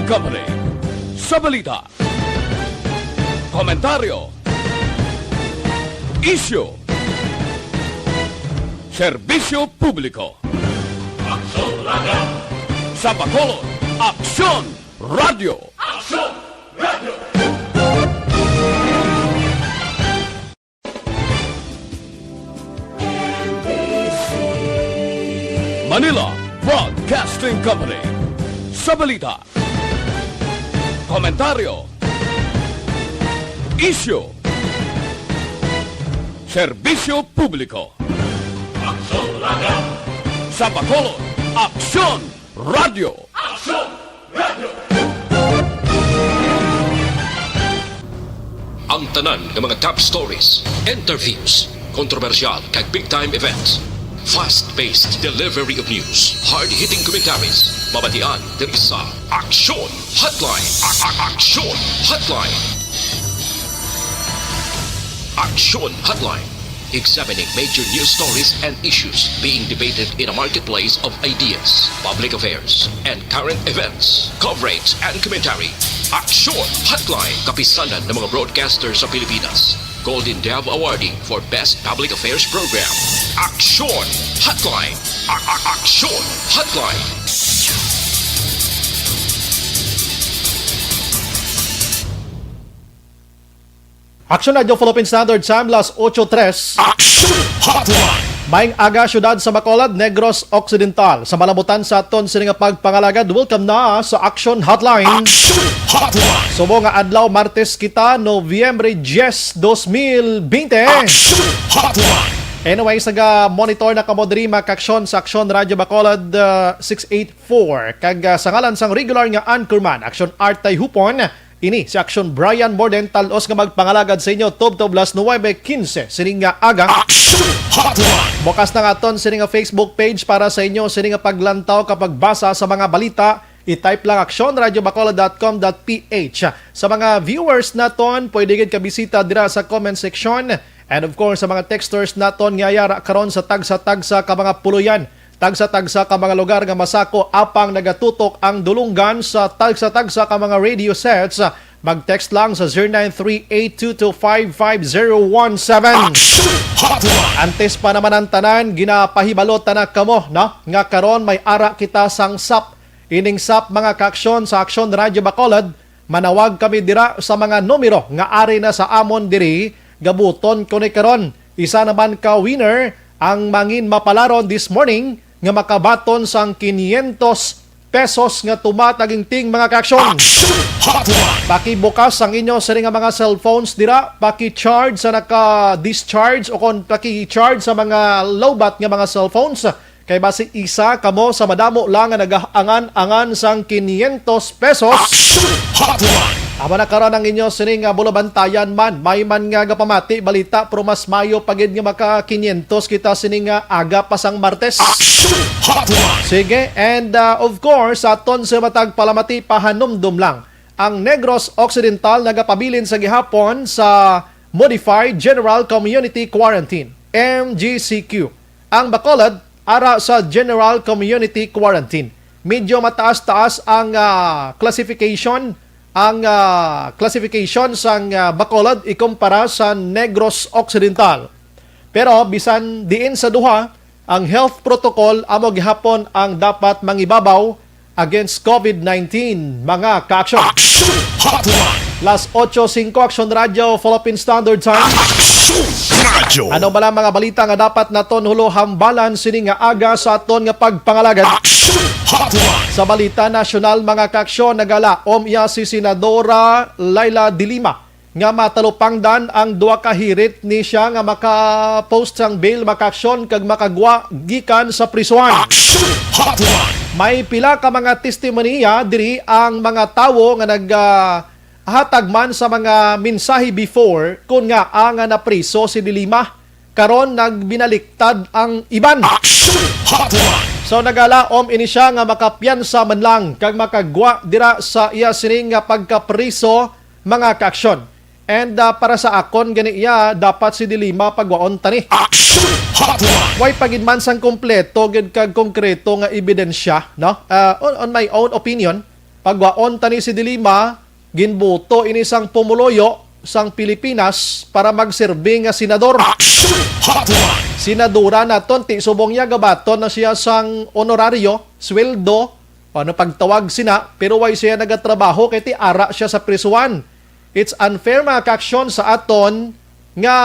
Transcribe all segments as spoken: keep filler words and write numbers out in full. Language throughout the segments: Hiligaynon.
Company. Sa balita, komentaryo, isyu, serbisyo publiko. Aksyon Radio! Sa Bacolod, Aksyon Radio! Aksyon Radio! Manila Broadcasting Company. Sa balita, komentaryo, isyu, serbisyo publiko. Aksyon Radio! Sa Bacolod, Aksyon Radio! Aksyon! Ang tanan nga mga top stories, interviews, kontrobersyal kag big time events. Fast-paced delivery of news, hard-hitting commentaries, mabatian diri sa Aksyon Hotline. A- a- Aksyon Hotline. Aksyon Hotline. Examining major news stories and issues being debated in a marketplace of ideas, public affairs, and current events. Coverage and commentary. Aksyon Hotline. Kapisanan ng mga broadcaster sa Pilipinas. Golden Dove Awardee for Best Public Affairs Program. Aksyon Hotline. A- a- Aksyon Hotline. Aksyon Radyo Philippine Standard Time, las ocho tres. Aksyon Hotline. Maayong aga, siyudad sa Bacolod, Negros Occidental. Sa malabutan sa aton sini nga pagpangalagad, welcome na sa Aksyon Hotline. Aksyon Hotline. Subong nga adlaw, Martes kita, Nobyembre diyes, dos mil binte. Aksyon Hotline. Anyways, naga-monitor na kamo diri, mga kaaksyon, sa Aksyon Radyo Bacolod, uh, six eight four. Kag, uh, sa ngalan sang regular nga anchorman, Aksyon Artay Hupon, ini si Aksyon Brian Morden, talos nga magpangalagad sa inyo tubtob las nuwebe quince sining nga aga. Aksyon Hotline! Bukas na nga aton sining nga Facebook page para sa inyo sining nga paglantaw kag pagbasa sa mga balita. I-type lang aksyon radio bacolod dot com dot p h. Sa mga viewers naton, pwede gid kabisita dira sa comment section. And of course, sa mga texters naton nga yara karon sa tagsa-tagsa ka mga puloy-an, tagsa-tagsa ka mga lugar nga masako, apang nagatutok ang dulonggan sa tagsa-tagsa ka mga radio sets, mag-text lang sa zero nine three eight two two five five zero one seven. Action Hotline! Antes pa naman ang tanan, ginapahibalo ta na kamo, no? Nga karon may ara kita sang sap. Ining sap, mga kaaksyon, sa Aksyon Radyo Bacolod, manawag kami dira sa mga numero nga ari na sa amon diri. Gabuton ko ni karon. Isa naman ka winner ang mangin mapalaron this morning nga makabaton sang quinientos pesos nga tumatagingting, mga kaaksyon. Action Hotline! Pakibukas ang inyo sini nga mga cellphones dira, paki-charge sa naka-discharge o kon paki-charge sa mga lowbat nga mga cellphones. Kay basi isa kamo sa madamo lang nga nagaangan-angan sang quinientos pesos. Action Hotline! Amo na karon ang inyo sini nga bulabantayan man. May man nga gapamati balita, pero mas mayo pa gid nga maka quinientos kita sini nga aga pa sang Martes. Action Hotline! Sige, and, uh, of course, sa aton sa matag palamati, pahanumdom lang. Ang Negros Occidental nagapabilin sa gihapon sa Modified General Community Quarantine, M G C Q. Ang Bacolod, ara sa General Community Quarantine. Medyo mataas-taas ang, ah, classification, ang, ah, classification sang, ah, Bacolod ikumpara sa Negros Occidental. Pero bisan diin sa duha, ang health protocol amo gihapon ang dapat mangibabaw against covid nineteen, mga kaaksyon. Action Hotline! Las ocho singko, Aksyon Radyo, Philippine Standard Time. Action Radyo! Ano bala mga balita nga dapat naton hulo hambalan sini nga aga sa aton nga pagpangalagad? Action Hotline! Sa balita nasyonal, mga kaaksyon, nagalaom iya si Senadora Leila de Lima nga matalupangdan ang duha ka hirit ni siya nga maka-post sang bail, makaaksyon kag makagwa gikan sa prisuhan. Action Hotline! May pila ka mga testimonya diri ang mga tawo nga nag, ah, hatag man sa mga mensahe before, kun ngaa nga napriso si De Lima, karon nagbinaliktad ang iban. Action Hotline! So, nagalaom ini siya nga makapiyansa man lang kag makagwa dira sa iya sining nga pagkapriso, mga kaaksyon. And, ah, para sa akon gani iya, dapat si De Lima pagwaon tani. Action Hotline! Way pa gid man sang kompleto gid kag konkreto nga ebidensya, no? Ah, on, on my own opinion, Pagwaon ta ni si De Lima, ginbuto ini sang pumuluyo sang Pilipinas para magserbi nga senador. Action Hotline! Senadora naton, ti subong niya gabaton na siya sang honorario, sweldo, o ano pagtawag sina, pero way siya nagatrabaho kay ti ara siya sa prisuhan. It's unfair, mga kaaksyon, sa aton nga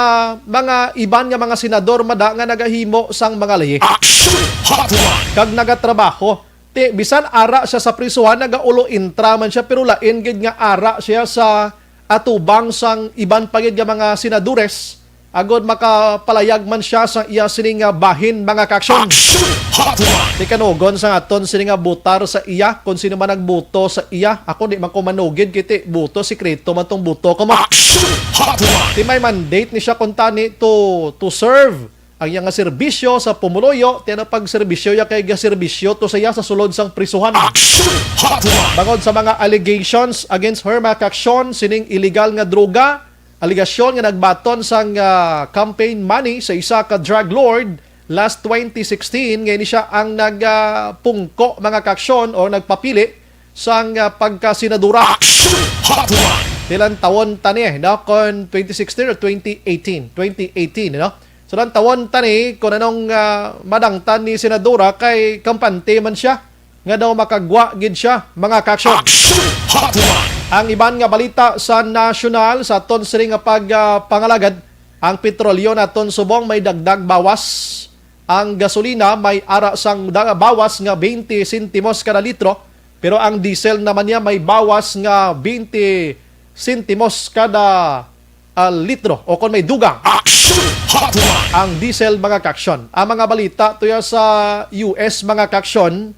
mga iban nga mga senador mada nga nagahimo sang mga layi. Action Hotline! Kag nagatrabaho. Ti, bisan ara siya sa prisuhan, nagaulo intra man siya, pero lain gid nga ara siya sa atubang sang iban pa gid nga mga senadores, agod makapalayag man siya sa iya sini nga bahin, mga kaaksyon. Action Hotline! Ti kanugon sa aton sini nga butar sa iya, kung sino man nagbuto sa iya. Ako di man ko manugid, kay ti buto, sikreto man tong buto ko mo. Action Hotline! Ti may mandate ni siya kuntani to, to serve ang iya nga serbisyo sa pumuluyo, ti ano pagserbisyo ya kay gaserbisyo to sa iya sa sulod sang prisuhan. Action Hotline! Bangod sa mga allegations against her, mga kaaksyon, sining illegal nga droga, alegasyon nga nagbaton sang, ah, campaign money sa isa ka drug lord last twenty sixteen, nga ini siya ang nagpungko, mga kaaksyon, o nagpapili sang, ah, pagkasenadora. Action Hotline! Ti lantawon ta ni, no, kon twenty sixteen or twenty eighteen? Twenty eighteen, no? So, lantawon ta ni kung anong, ah, madangtan ni senadora kay kampante man siya nga daw makagwa gid siya, mga kaaksyon. Action Hotline! Ang iban nga balita sa nasyonal, sa aton sini nga pag, ah, pangalagad, ang petrolyo naton subong may dagdag bawas. Ang gasolina may ara sang da-, bawas nga twenty sentimos kada litro, pero ang diesel naman niya may bawas nga twenty sentimos kada, ah, litro, o kon may dugang. Action Hotline! Ang diesel, mga kaaksyon. Ang mga balita tuya sa U S, mga kaaksyon,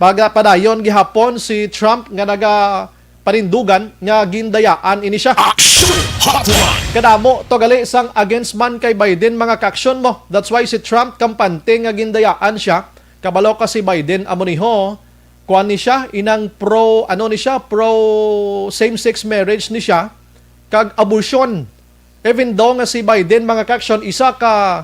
pagapadayon gihapon si Trump nga nagapanindugan nga gindayaan ini siya. Action Hotline! Kadamo to gali sang against man kay Biden, mga kaaksyon mo. That's why si Trump kampante nga gindayaan siya. Kabalo ka si Biden amo ni ho, kuan ni siya, inang pro, ano ni siya, pro same-sex marriage ni siya, kag abortion. Even though nga si Biden, mga kaaksyon, isa ka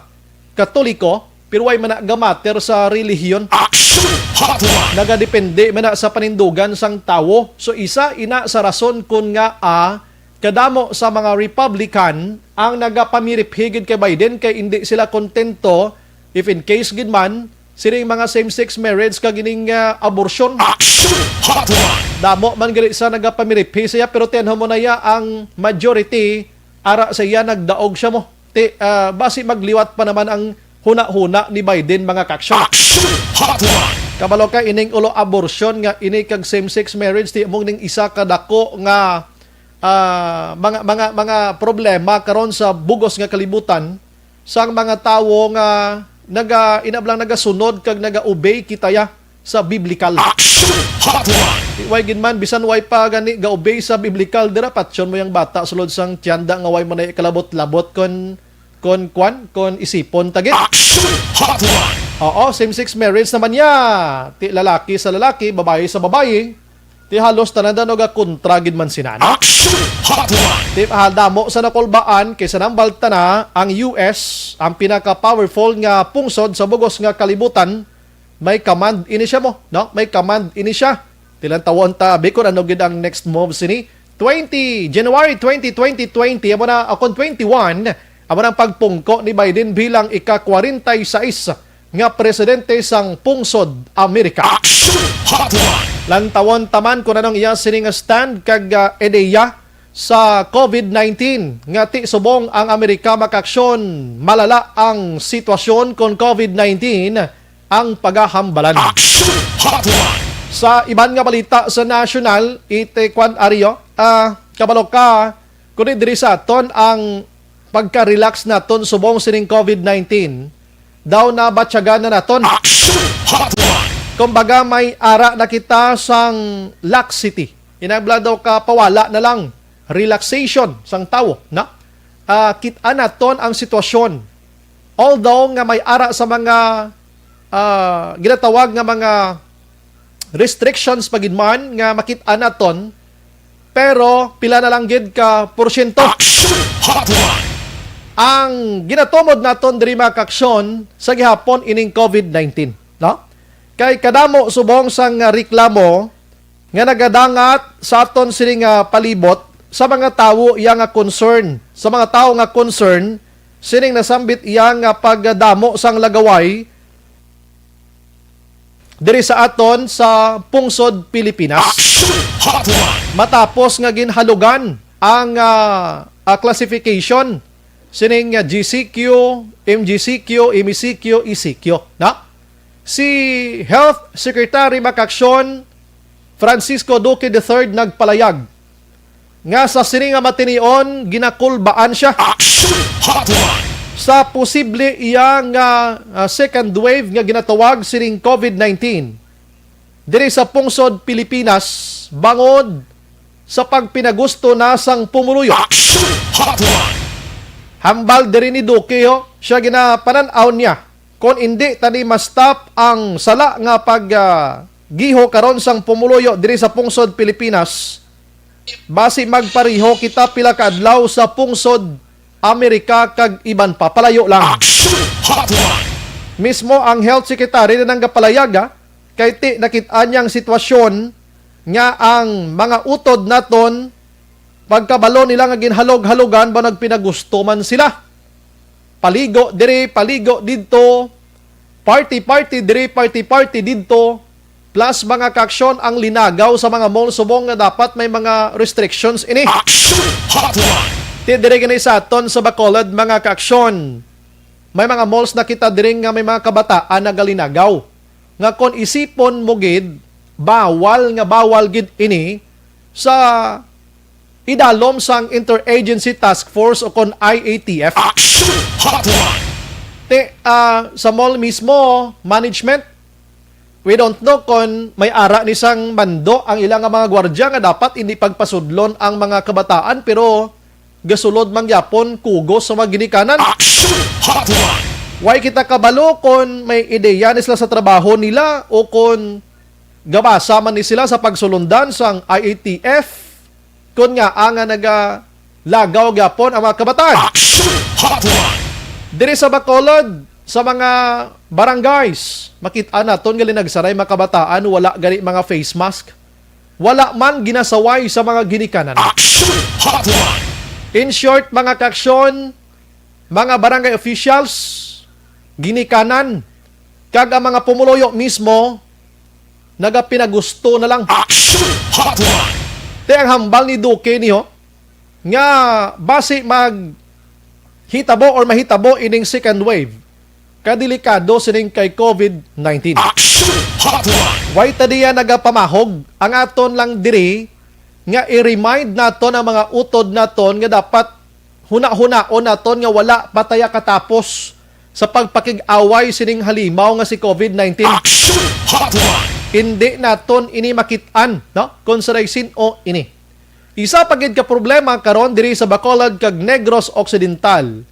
Katoliko, pero way man na gamater sa relihiyon. Action Hotline! Nagadepende man na sa panindugan sang tawo. So, isa ina sa rason kun nga, ah, kadamo sa mga Republican ang nagapamiriphigid kay Biden kay hindi sila kontento if in case gid man sining mga same-sex marriage kag ining, ah, abortion. Action Hotline! Damo man gali sa nagapamiriphi siya, pero tenho mo na ya ang majority ara sa iya nagdaog siya mo. Ti, ah, basi magliwat pa naman ang hunahuna ni Biden, mga kaaksyon. Action Hotline! Kabalo ka ining ulo abortion nga ini kag same-sex marriage, ti mong ning isa ka dako nga, ah, mga, mga, mga problema karon sa bugos nga kalibutan sang mga tawo nga naga-, inablang nagasunod kag naga-obey kita ya sa biblikal. Action Hotline! Way gid man, bisan way pa gani ga-obey sa biblikal, dira patyon mo yang bata sulod sang tiyanda nga way man na kalabot-labot kon, kon kwan, kon isipon ta gid. Action Hotline! Oo, same-sex marriage naman ya. Ti lalaki sa lalaki, babayi sa babayi. Ti halos tanan daw nagakontra gid man sina, no? Action Hotline! Ti, ah, damo sa nakulbaan kay sa nambal ta na ang U S ang pinaka-powerful nga pungsod sa bugos nga kalibutan. May command ini siya mo, no? May command ini siya. Ti lantawon ta abi kon ano gid ang next move sini. Twenty, January twenty, twenty twenty, amo na, akon twenty-one, amo na ang pagpungko ni Biden bilang ika-kwarenta y seis nga presidente sang pungsod Amerika. Action Hotline! Lantawon ta man kon anong iya sini nga stand kag, ah, ideya sa COVID nineteen, nga ti subong ang Amerika makaaksyon, malala ang sitwasyon kon COVID nineteen ang pagahambalan. Action Hotline! Sa iban nga balita sa nasyonal, iti kwan, Ario, ah, kabalo ka, kundi diri sa aton ang pagka-relax naton subong sining COVID nineteen, daw nabatyagan na naton. Action Hotline! Kumbaga, may ara na kita sang laxity. Inabla daw ka pawala na lang, relaxation sang tawo, na? Ah, kit-an naton ang sitwasyon. Although nga may ara sa mga, ah, ginatawag nga mga restrictions pa gid man nga makit-an naton, pero pila na lang gid ka porsyento? Action Hotline! Ang ginatumod naton diri, mga kaaksyon, sa gihapon ining COVID nineteen, no? Kay kadamo subong sang reklamo nga nagadangat sa aton sini nga palibot, sa mga tawo iya nga concern, sa mga tawo nga concern sining nasambit iya nga pagdamo sang lagaway diri sa aton sa pungsod Pilipinas. Action Hotline! Matapos nga ginhalugan ang, ah, ah, classification sining, ah, G C Q, M G C Q, M E C Q, E C Q, na? Si Health Secretary Mac Action Francisco Duque the third nagpalayag nga sa sini nga matinion ginakulbaan siya Action Hotline! Sa posible iya nga, ah, second wave nga ginatawag sining COVID nineteen diri sa pungsod Pilipinas bangod sa pagpinagusto na sang pumuluyo. Action Hotline! Hambal diri ni Duque, ho, siya ginapanan-aw niya kon indi tani ma-stop ang sala nga pag, ah, giho karon sang pumuluyo diri sa pungsod Pilipinas, basi magpareho kita pila ka adlaw sa pungsod Amerika kag iban pa. Palayo lang. Action Hotline! Mismo ang health secretary na nanggapalayag, ah, kay ti nakit-an niya ang sitwasyon nga ang mga utod naton, pagkabalo nila nga ginhalog-halogan ba nagpinagusto man sila. Paligo diri, paligo didto, party-party diri, party-party didto, plus mga kaaksyon ang linagaw sa mga mall subong nga dapat may mga restrictions ini. Action Hotline! Ti diri gani sa aton sa Bacolod, mga kaaksyon. May mga malls na kita diri nga may mga kabataan nagalinagaw. Nga kon isipon mo gid, bawal nga bawal gid ini sa idalom sang Interagency Task Force o kon I A T F. Action Hotline! Te, ah, sa mall mismo, management, we don't know kon may ara ni sang mando ang ila nga mga gwardya nga dapat hindi pagpasudlon ang mga kabataan, pero gasulod man gyapon kugos sa mga ginikanan. Action Hotline! Way kita kabalo kon may ideya ni sila sa trabaho nila o kon gabasa man ni sila sa pagsulundan sang I A T F. Kon nga, ah, nga nagalagaw gyapon ang mga kabataan. Action Hotline! Diri sa Bacolod, sa mga barangays, makit-an naton nga linagsaray mga kabataan, wala gani mga face mask. Wala man ginasaway sa mga ginikanan. Action Hotline! In short, mga kaaksyon, mga barangay officials, ginikanan, kag ang mga pumuluyo mismo, nagapinagusto na lang. Action Hotline! Te, ang hambal ni Duque niyo, nga basi maghitabo or mahitabo ining second wave, kadelikado sining kay COVID nineteen. Action Hotline! Way ta diya nagapamahog ang aton lang diri nga i-remind naton ang mga utod naton nga dapat hunahunaon naton nga wala pa taya katapos sa pagpakig-away sining halimaw nga si COVID nineteen. Action Hotline! Indi naton ini makit-an, no? Kon sa sin-o ini. Isa pa gid ka problema karon diri sa Bacolod kag Negros Occidental.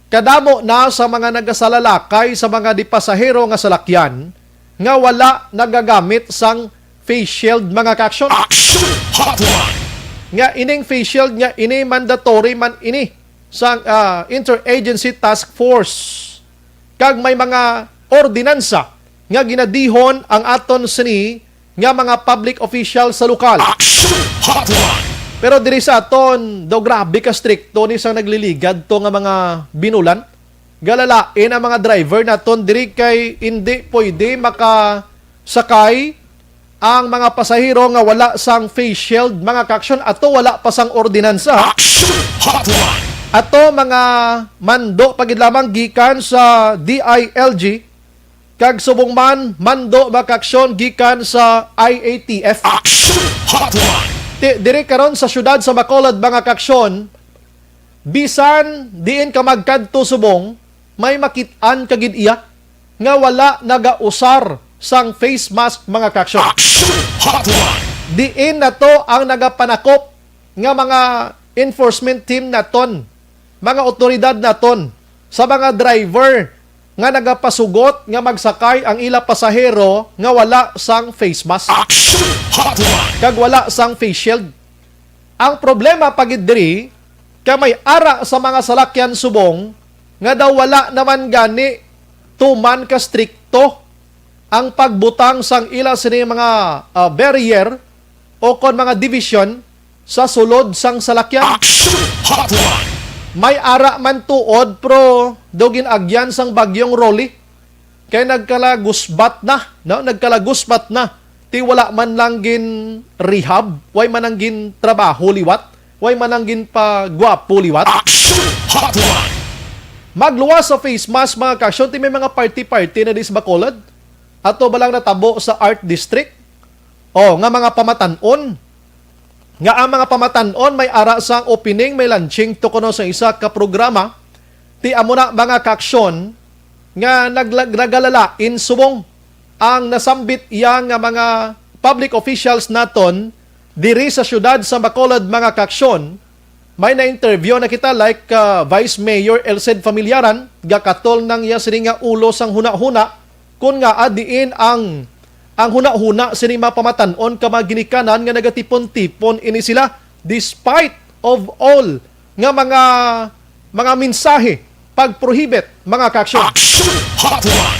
Kadamo na sa mga nagasalalakay sa mga di pasahero nga salakyan nga wala nagagamit sang face shield, mga kaaksyon. Action Hotline! Nga ining face shield nga ini mandatory man ini sang, ah, Interagency Task Force. Kag may mga ordinansa nga ginadihon ang aton sini nga mga public official sa lokal. Action Hotline! Pero diri sa aton, daw grabe ka strikto ni sang nagliligad to nga mga binulan. Galalain ang mga driver naton diri kay indi pwede makasakay ang mga pasahero nga wala sang face shield, mga kaaksyon, ato wala pa sang ordinansa. Action Hotline! Ato mga mando pa gid lamang gikan sa D I L G, kag subong man, mando, mga kaaksyon, gikan sa I A T F. Action Hotline! Ti, diri karon sa siyudad sa Bacolod, mga kaaksyon, bisan diin ka magkadto subong, may makit-an ka gid iya nga wala nagausar sang face mask, mga kaaksyon. Action Hotline! Diin na to ang nagapanakop nga mga enforcement team naton, mga otoridad naton, sa mga driver nga nagapasugot nga magsakay ang ila pasahero nga wala sang face mask Action Hotline! Kag wala sang face shield. Ang problema pa gid diri, ka may ara sa mga salakyan subong nga daw wala naman gani tuman ka strikto ang pagbutang sang ila sini mga, ah, barrier o kon mga division sa sulod sang salakyan. Action Hotline! May ara man tuod, pero daw gin-agyan sang bagyong Rolly. Kay nagkalagusbat na, no? Nagkalagusbat na. Ti wala man lang gin rehab, way man ang gin trabaho liwat, way man ang gin pagwapo liwat. Action Hotline! Magluwas sa face mask, mga kaaksyon, ti may mga party-party na di sa Bacolod. Ato ba lang natabo sa Art District? O, nga mga pamatan-on, nga ang mga pamatan-on may ara sang opening, may launching to kuno sa isa ka programa, ti amo na mga kaaksyon nga nagla-, nagalalain subong ang nasambit iya nga mga public officials naton diri sa siyudad sa Bacolod, mga kaaksyon. May na-interview na kita, like, ah, Vice Mayor Elced Familiaran, gakatol nang iya sini nga ulo sang hunahuna, kun ngaa diin ang, ang hunahuna sini mapamatan-on ka mga ginikanan nga nagatipon-tipon ini sila, despite of all nga mga, mga mensahe pag-prohibit, mga kaaksyon. Action Hotline!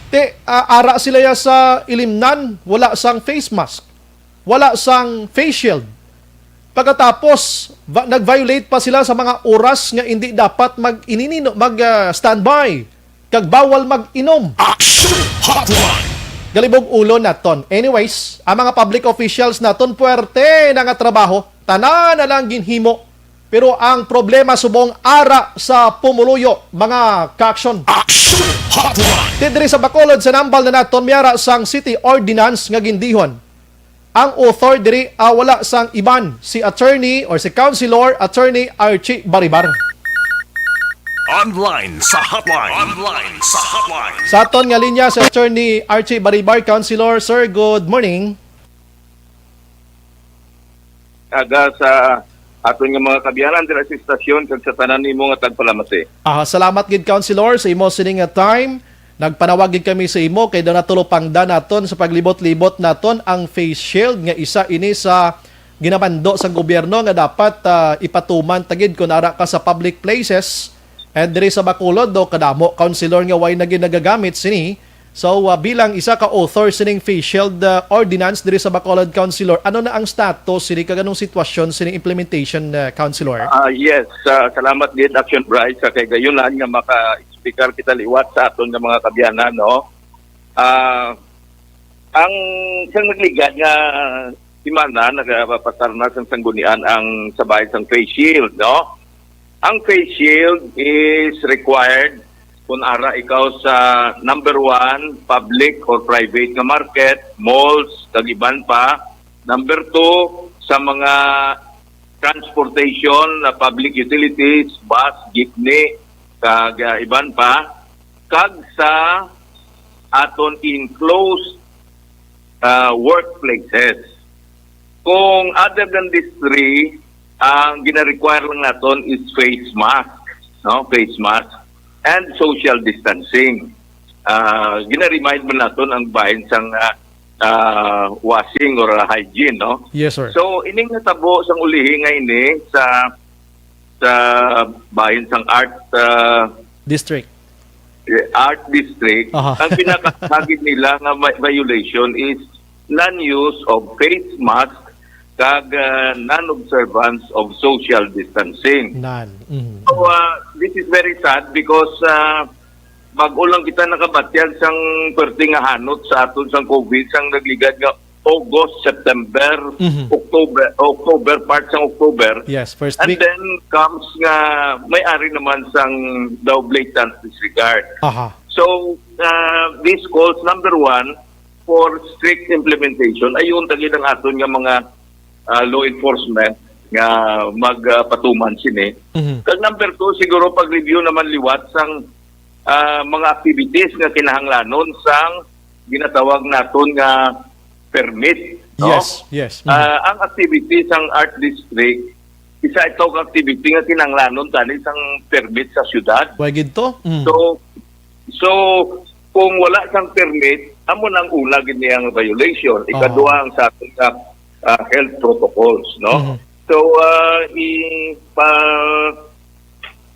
Ti, ah, ara sila ya sa ilimnan, wala sang face mask, wala sang face shield. Pagkatapos, va-, nag-violate pa sila sa mga oras nga hindi dapat mag-ininino, mag, ah, standby, kag bawal mag-inom. Action Hotline! Galibog ulo naton. Anyways, ang mga public officials naton puwerte na nga trabaho, tanan na lang ginhimo. Pero ang problema subong ara sa pumuluyo, mga kaaksyon. Action Hotline! Ti diri sa Bacolod, sa nambal na naton, may ara sang city ordinance nga gindihon. Ang author diri, ah, wala sang iban, si attorney or si councilor, Attorney Archie Baribar. Online sa hotline. Online sa hotline. Sa aton nga linya, si Attorney Archie Baribar, Councilor. Sir, good morning. Aga sa aton nga mga kaabyanan dira sa istasyon kag sa tanan nimo nga tagpalamati. Ah, salamat gid, Councilor, sa imo sini nga time. Nagpanawag gid kami sa imo kay daw natulopangdan naton sa paglibot-libot naton ang face shield nga isa ini sa ginamando sang gobyerno nga dapat, ah, ipatuman ta gid kon ara ka sa public places. And diri sa Bacolod, do, kadamo, Councilor, nga way na gid nagagamit sini. So, ah, bilang isa ka author sining face shield, ah, ordinance diri sa Bacolod, Councilor, ano na ang status sini kag anong sitwasyon sini implementation, ah, Councilor? Ah, yes, ah, salamat gid, Action Bryce, sa kay gayunan nga maka-speaker kita liwat sa aton nga mga kaabyanan, no? Ah, ang sang nagligad nga semana, nagapasar na sang sanggunian ang sa bahin sang face shield, no? Ang face shield is required kung ara ikaw sa, number one, public or private nga market, malls, kag iban pa. Number two, sa mga transportation na public utilities, bus, jeepney, kag, ah, iban pa. Kag sa aton enclosed, ah, workplaces. Kung other than these three, ang gina-require lang naton is face mask, no? Face mask and social distancing. Ah, gina-remind man naton ang bahin sang, ah, ah, washing or, ah, hygiene, no? Yes, sir. So, ining natabo sang ulihi nga ini sa, sa bahin sang art, ah, District. eh, art district, Aha. ang pinakahagid nila nga vi-, violation is non-use of face mask kag, ah, non-observance of social distancing. Nan. Mhm. So, ah, this is very sad because, ah, bag-o lang kita nakabatyag sang perti nga hanot sa aton sang COVID sang nagligad nga August, September, Mhm. October, October, part sang October. Yes, first And week. then comes nga may ari naman sang daw blatant disregard. Aha. So, uh, this calls, number one, for strict implementation. Ayun, tagid ang aton nga mga, uh, law enforcement nga magpatuman sini. Mhm. Kag number two, siguro pag-review naman liwat sang, uh, mga activities nga kinahanglanon sang ginatawag naton nga permit, no? Yes, yes. Mhm. Ah, ang activity sang art district, isa ito ka activity nga kinahanglanon tani sang permit sa syudad. Way gid to? Mm. So, so, kung wala sang permit, amo nang una gid niya nga violation. Ikaduha Oo. ang sa aton nga, ah, health protocols, no? Mhm. So, ah, ipa-,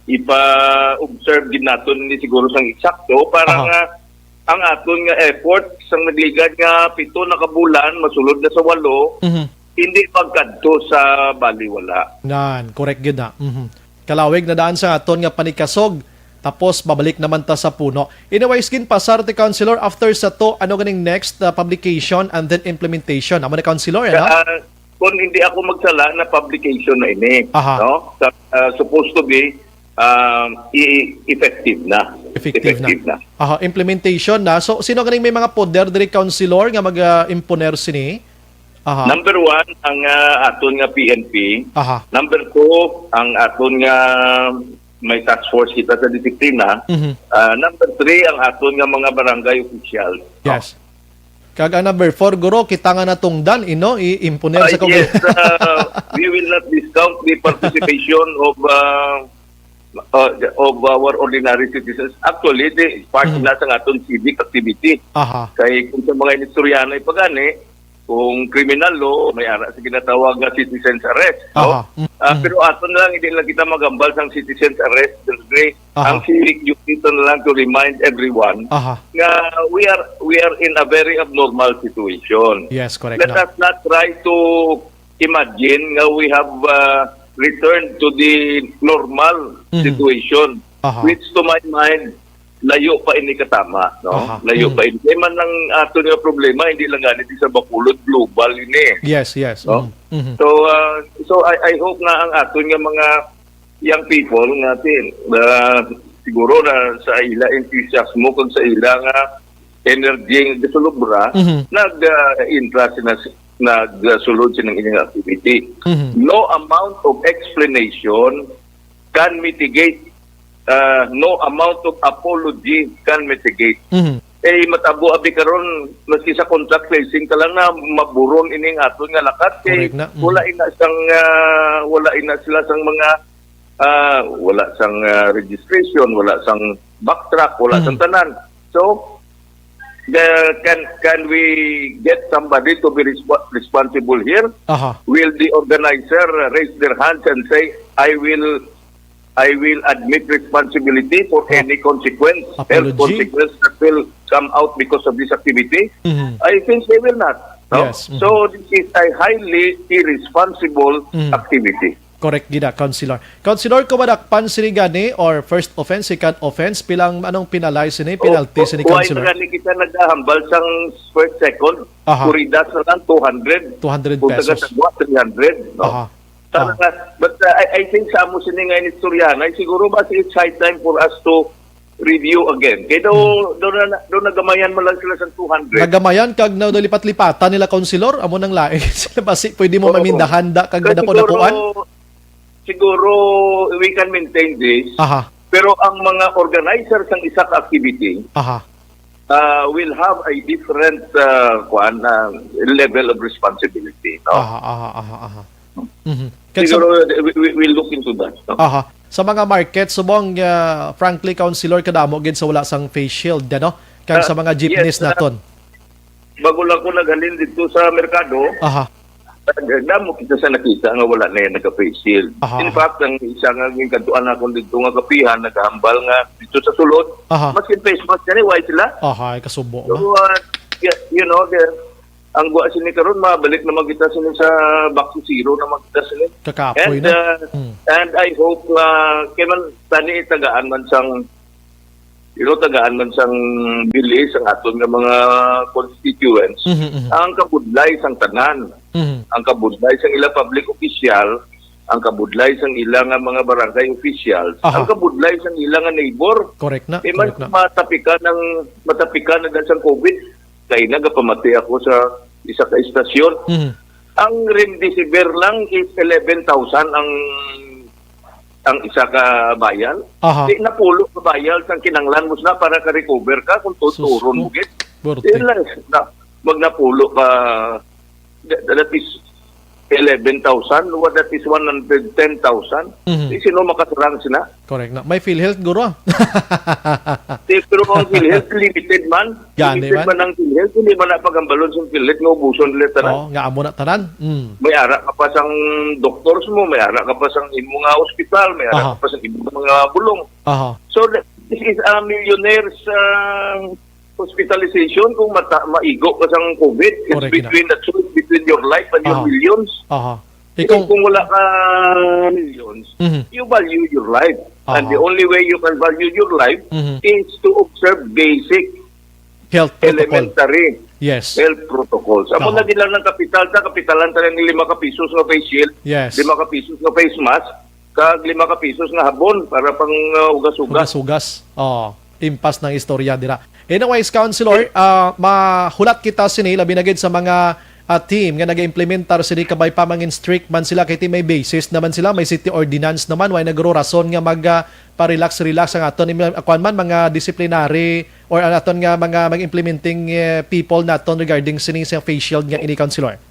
ipa-observe gid naton ni siguro sang eksakto para Aha. nga ang aton nga effort sang nagligad nga pito na ka bulan, masulod na sa walo, Mhm. Hindi pagkadto sa baliwala. Nan, correct gyud na. Mhm. Kalawig na daan sa aton nga panikasog, tapos babalik naman ta sa puno. Anyways, ginpasar ti, Councilor, after sa to, ano ganing next, uh, publication and then implementation? Amo na, Councilor, ano? Ah, kung hindi ako magsala, na publication na ini, Aha. no? Sa, ah, supposed to be, um, i-, effective na. Effective na. Effective na. Aha, implementation na. So, sino ganing may mga poder diri, Councilor, nga mag, ah, imponer sini? Aha. Number one, ang, ah, aton nga P N P. Aha. Number two, ang aton nga may task force kita sa disiplina. Mhm. Ah, number three, ang aton nga mga barangay officials. Yes. Kag ang number four, guro, kita nga natungdan, ino, i-imponer Ah, sa Congress. yes, ah, we will not discount the participation of, ah, uh, of our ordinary citizens. Actually, di, part Mhm. na sa aton civic activity. Aha. Kay kung sa mga inistoryanay pa gani, kung criminal law, may ara sa ginatawag nga citizen's arrest, no? Aha. Mm, Ah, mm. pero ato na lang, hindi lang kita magambal sang citizen's arrest, Sir Gray. Aha. Ang civic duty to na lang to remind everyone Aha. nga we are, we are in a very abnormal situation. Yes, correct Let na. us not try to imagine nga we have, uh, returned to the normal Mhm. situation, Aha. which to my mind, layo pa ini katama, no? Aha. Layo Mhm. pa ini. Kaya man ang ato nga problema, hindi lang gani sa Bacolod, global ini. Yes, yes. No? Mhm. Mhm. So, uh, so I, I hope nga ang aton nga mga young people nga tin, uh, siguro na sa ila enthusiasmo kag sa ila nga energy nga gasulubra, Mhm. nag, uh, intra sila, nagsulod sila ng ilang activity. Mhm. No amount of explanation can mitigate, uh, no amount of apology can mitigate. Mhm. Eh, matabo abi karon, maski sa contact tracing ka lang na maburon ining aton nga lakat kay Correct na. Mhm. wala ina sang, ah, wala ina sila sang mga, ah, wala sang, ah, registration, wala sang backtrack, wala Mhm. sang tanan. So, the, can, can we get somebody to be respo-, responsible here? Aha. Will the organizer raise their hands and say, "I will, I will admit responsibility for Oh. any consequence, health Apology? consequence that will come out because of this activity"? Mhm. I think they will not, no? Yes, mhm. So, this is a highly irresponsible Mhm. activity. Correct gid na, Councilor. Councilor, kung madakpan sini gani, or first offense, second offense, pilang, anong penalize sini, O, penalty o, sini, why Councilor? gani kita naghahambal sang first, second, Aha. Kuridas na lang, two hundred. Two hundred Kung taga pesos. Sagwa, three hundred, no? Aha. Sana Ah. nga, but, uh, I, I think sa amo sini nga inistoryahan, ay siguro ba it's high time for us to review again. Kaya daw, Hmm. daw na, daw nagamayan mo lang sila sa two hundred. Nagamayan kag na, nalipat-lipatan nila, Councilor, amo nang lain. Sila basi pwede mo Oo. mamindahan da kag Kaya madako-dakuan? siguro, siguro we can maintain this. Aha. Pero ang mga organizer sang isa ka activity, Aha. uh, will have a different, uh, kuan, uh, level of responsibility, no? Aha, aha, aha, aha. Mhm. Kag sa Siguro, we, we, we'll look into that, no? Aha. Sa mga market, subong, ah, frankly, Councilor, kadamo gid sa wala sang face shield, ano? Kag Ah, sa mga jeepneys yes, ah, naton. Bago lang ko naghalin dito sa merkado, Aha. damo kita sa nakita nga wala na yan naka-face shield. Aha, In aha. fact, ang isa nga ginkantuan ako dito nga kapihan, nagahambal nga dito sa sulod, Aha. maskin face mask yan, eh, why sila? Aha, ay kasubo So, na. uh, y-, you know, the, ang gwa sini karon, mabalik naman kita sini sa back to zero naman kita sini. Kakapoy And, na. uh, Hmm. and I hope, uh, kay man, tani tagaan man sang, you know, tagaan man sang bilis ang aton nga mga constituents. Mhm, mhm. Ang kabudlay sang tanan. Mhm. Ang kabudlay sang ila public official, ang kabudlay sang ila nga mga barangay officials, Aha. ang kabudlay sang ila nga neighbor. Correct na, Kay man correct na. matapikan ang, matapikan na dahil sa COVID. Kay nagapamati ako sa isa ka istasyon. Mhm. Ang remdesivir lang is eleven thousand ang, ang isa ka vial. Aha. Di napulo ka vial sang kinanglan mo na para ka-recover ka kung Sus, tuturon mo oh. gid. Burti. Di lang, na, magnapulo ka, that, that is eleven thousand, what that is one hundred ten thousand. Mhm. Di sino makasarang sina? Correct na. May PhilHealth, guro, ah. Di, pero ang PhilHealth, limited man. Gani Limited man. man ang PhilHealth. Hindi man na pagambalon sa PhilHealth nga ubuson nila tanan. Oo, nga amo na tanan. Mm. May ara ka pa sang doctors mo, may ara ka pa sang imo nga hospital, may ara Aha. ka pa sang imo mga bulong. Aha. So, th-, this is a millionaire's, uh, hospitalization kung mata-, maigo ka sang COVID. It's Correct na. between the choice with your life and your Aha. millions. Aha. Because Ikaw kung wala ka millions, Mhm. you value your life. And Aha. the only way you can value your life Mhm. is to observe basic Health protocol. elementary Yes. health protocols. Amo Aha. na gid lang ng kapital, ta kapitalan ta ng lima ka pisos nga face shield, Yes. lima ka pisos nga face mask, kag lima ka pisos nga habon para pang, uh, hugas-hugas. Hugas-hugas. Oh, impas ng istorya dira. Anyways, Councilor, ah, mahulat kita sini, labi na gid sa mga, ah, team nga nag-implementar sini, kabay pa mangin strict man sila, kay ti may basis naman sila, may city ordinance naman, way nagro-rason nga mag, ah, pa-relax-relax ang aton, imi-, kuwan man, mga disciplinary or ang aton nga mga mag-implementing, eh, people naton regarding sini sa face shield nga ini, Councilor.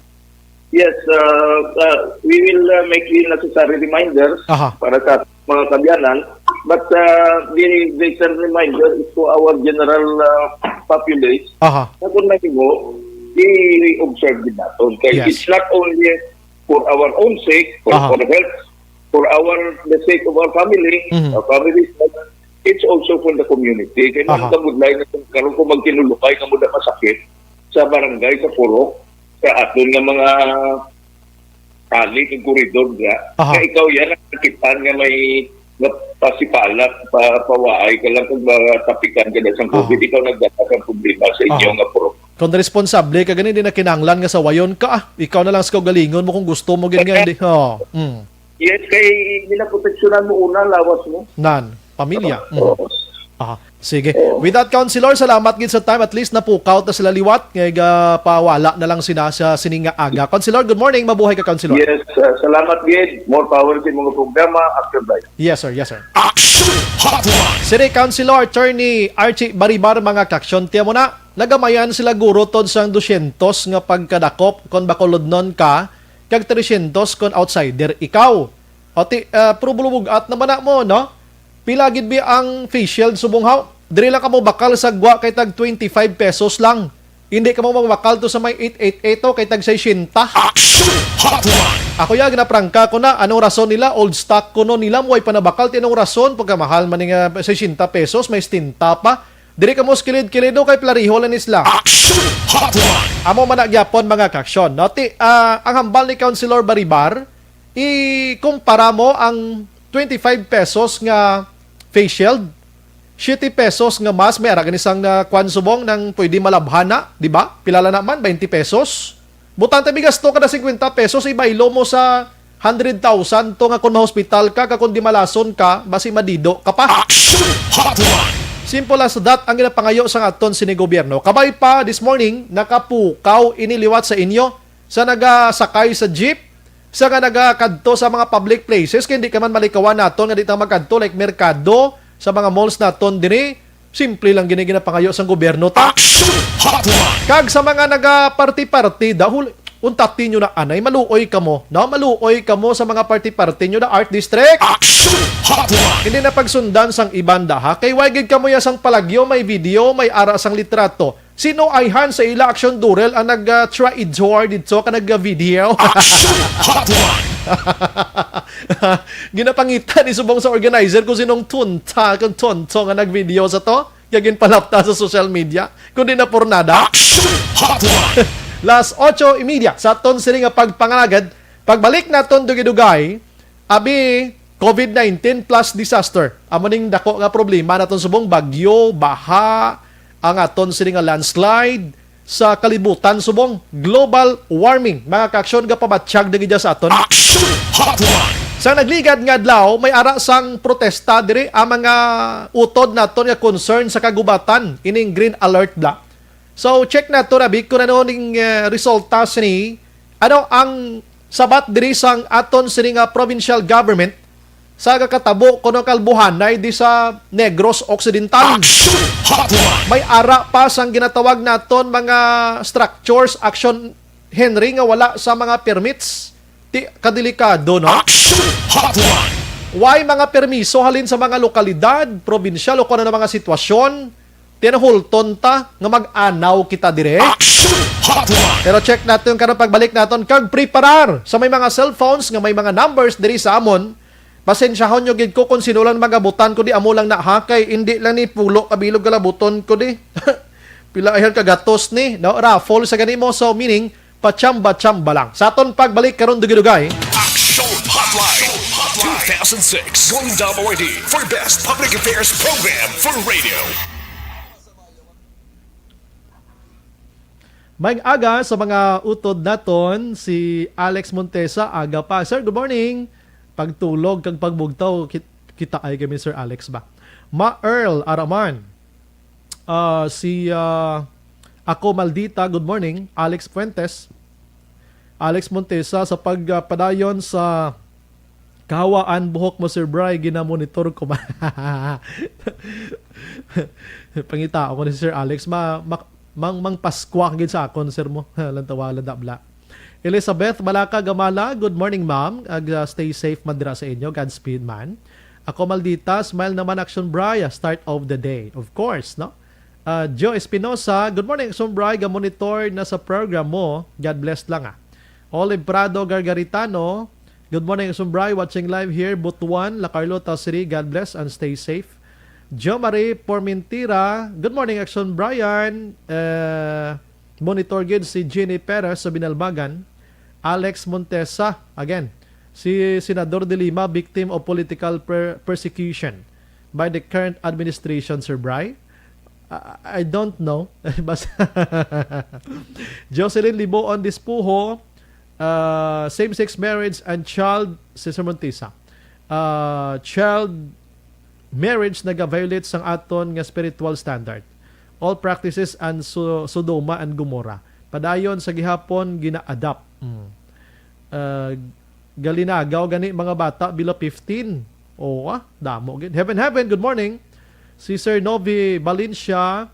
Yes, uh, uh, we will, uh, make the necessary reminders Aha. para sa mga kabyanan. But, uh, the, the same reminder is to our general, uh, populace Aha. na kung mahimo, i-observe din naton. Kay Yes. it's not only for our own sake, for, Aha. for health, for our, the sake of our family, Mhm. our families, but it's also for the community. Kay Aha. Magkabudlay na kung karon kung magkinulukay ka mo na masakit sa barangay, sa purok, sa aton nga mga kali kag koridor diya. Aha. Nga ikaw yan ang nakitaan nga may nga pasipalat, pa, pawaay ka lang kag matapikan ka na sang Aha. covid, ikaw nagdala sang problema sa inyo Aha. nga purok. Kung responsable ka gani, di na kinahanglan nga sawayon ka. Ah, ikaw na lang sa kaugalingon mo kung gusto mo gid nga hindi. Oh. Mm. Yes, kay ginaproteksyonan mo una lawas mo. Nan, pamilya. Mm. Oo. Aha. Sige. Oo. With that, Councilor, salamat gid sa time. At least napukaw ta sila liwat. Ngay ga pawala na lang sina sa sining nga aga. Councilor, good morning. Mabuhay ka, Councilor. Yes, uh, salamat gid. More power sa mga programa after break. Yes, sir. Yes, sir. Action Hotline! City Councilor Attorney Archie Baribar, mga kaksyon, tiyan mo na, nagamayan sila guro tod sang dosyentos nga pagkadakop kon bakulodnon ka, kag tresyentos kon outsider ikaw. O ti, ah, pero bulubugat naman na mo, no? Pila gid bi ang face shield subong haw? Diri lang kamo bakal sa gwa kay tag twenty-five pesos lang. Hindi kamo magbakal to sa may eight eight eight to kay tag sesenta. Action Hotline! Ako ya, ginaprangka ko na. Anong rason nila? Old stock ko no nila. Mo ay panabakal. Ti anong rason? Pagkamahal man nga sesenta pesos, may setenta pa. Diri kamo skilid-kilid no kay plariho lang ni sila. Action Hotline! Amo man na gyapon, mga kaksyon. No? Ti, ah, ang hambal ni Councilor Baribar, ikumpara mo ang twenty-five pesos nga face shield, siete pesos nga mask, may ara gani sang, ah, kwan subong nang pwede malabhan na, di ba? Pila lang naman, twenty pesos. Butang tabi gasto kada cincuenta pesos, ibaylo mo sa hundred thousand to nga kung mahospital ka, ka kung di malason ka, basi madido ka pa. Action Hotline! Simple as that ang ginapangayo sang aton sini gobyerno. Kabay pa, this morning, nakapukaw ini liwat sa inyo sa nagasakay sa jeep, sa nga nagakadto sa mga public places, kay hindi ka man malikawan naton nga di ta magkadto, like merkado, sa mga malls naton diri, simple lang gini ginapangayo sang gobyerno ta. Action Hotline! Kag sa mga nagaparty-party, dahol, untati nyo na anay, maluoy kamo, no? Maluoy kamo sa mga party-party nyo na Art District. Action Hotline! Hindi na pagsundan sang iban da, ha? Kay why gid kamo ya sang palagyo, may video, may ara sang litrato. Sino ayhan sa ila aksyon durel ang nag, ah, try idsor dito ka nag, ah, video? Action Hotline! Ginapangita ni subong sa organizer kung sinong tunta, kung tonto nga nag-video sa to. Kaya ginpalapta sa social media. Kundi na pornada. Action Hotline! Las ocho y media sa aton sini nga pagpangalagad. Pagbalik naton dugay-dugay, abi, covid nineteen plus disaster. Amo ning dako nga problema naton subong, bagyo, baha, ang aton sini nga landslide sa kalibutan subong, global warming. Mga kaaksyon, gapabatyag na gid sa aton. Action Hotline! Sa nagligad nga adlaw, may ara sang protesta diri ang mga utod naton nga concern sa kagubatan, ining green alert bla. So, check nato, Rabi, kung ano ning, eh, resulta sini. Ano ang sabat diri sang aton sini nga provincial government sa kakatabo kuno kalbuhanay di sa Negros Occidental? Action Hotline! May ara pa sang ginatawag naton mga structures, action, Henry, nga wala sa mga permits. Ti, kadelikado, no? Action Hotline! Why mga permiso halin sa mga lokalidad, probinsyal o kung ano mga sitwasyon? Tinahulton ta nga mag-anaw kita dire. Action Hotline! Pero check naton karon pagbalik naton kag preparar sa may mga cellphones nga may mga numbers diri sa amon. Pasensyahon nyo gid ko kung sino lang magabutan ko di amo lang na ha, kay indi lang ni pulo kabilog galabuton ko di. Pila ayon ka gatos ni, no? Raffle sa gani mo. So, meaning, Pachamba-chamba lang. Sa aton pagbalik karon, dugay-dugay. Action Hotline, two thousand six Golden Double Awardee for Best Public Affairs Program for Radio. Maayong aga sa mga utod naton, si Alex Montesa, aga pa. Sir, good morning. Pagtulog kag pagbugtaw, kit-, kita ay kami, Sir Alex ba? Ma Earl Araman. Ah, si, ah, Ako Maldita, good morning. Alex Fuentes. Alex Montesa, sa pagpadayon sa kahawaan buhok mo, Sir Bry, ginamonitor ko man. Pangita ko ni Sir Alex, ma, ma, mang, mang Paskwa gid sa akon, sir mo. Lantawa, landabla. Elizabeth Balaka Gamala, good morning, ma'am. Ag, ah, stay safe man dira sa inyo. Godspeed man. Ako Maldita, smile naman, Action Bry, ah, start of the day. Of course, no? Ah, Joe Espinosa, good morning, Action Bry. Ga-monitor na sa program mo. God bless lang, ah. Olive Prado Gargaritano, good morning, Action Bry. Watching live here, Butuan, La Carlota City. God bless and stay safe. Jo Marie Pormentira, good morning, Action Brian. Eh, monitor gid si Jeannie Perez sa Binalbagan. Alex Montesa, again, si Senador De Lima, victim of political per-, persecution by the current administration, Sir Bry? I, I don't know. Basta Jocelyn Liboon Dispuho, uh, same-sex marriage and child, si Sir Montesa. Uh, child marriage nagaviolate sang aton nga spiritual standard. All practices and so-, Sodoma and Gomorrah. Padayon sa gihapon gina-adapt. Mm. Uh, galinagaw gani mga bata below fifteen. Oo, ah, damo gid. Heaven, heaven, good morning. Si Sir Novi Valencia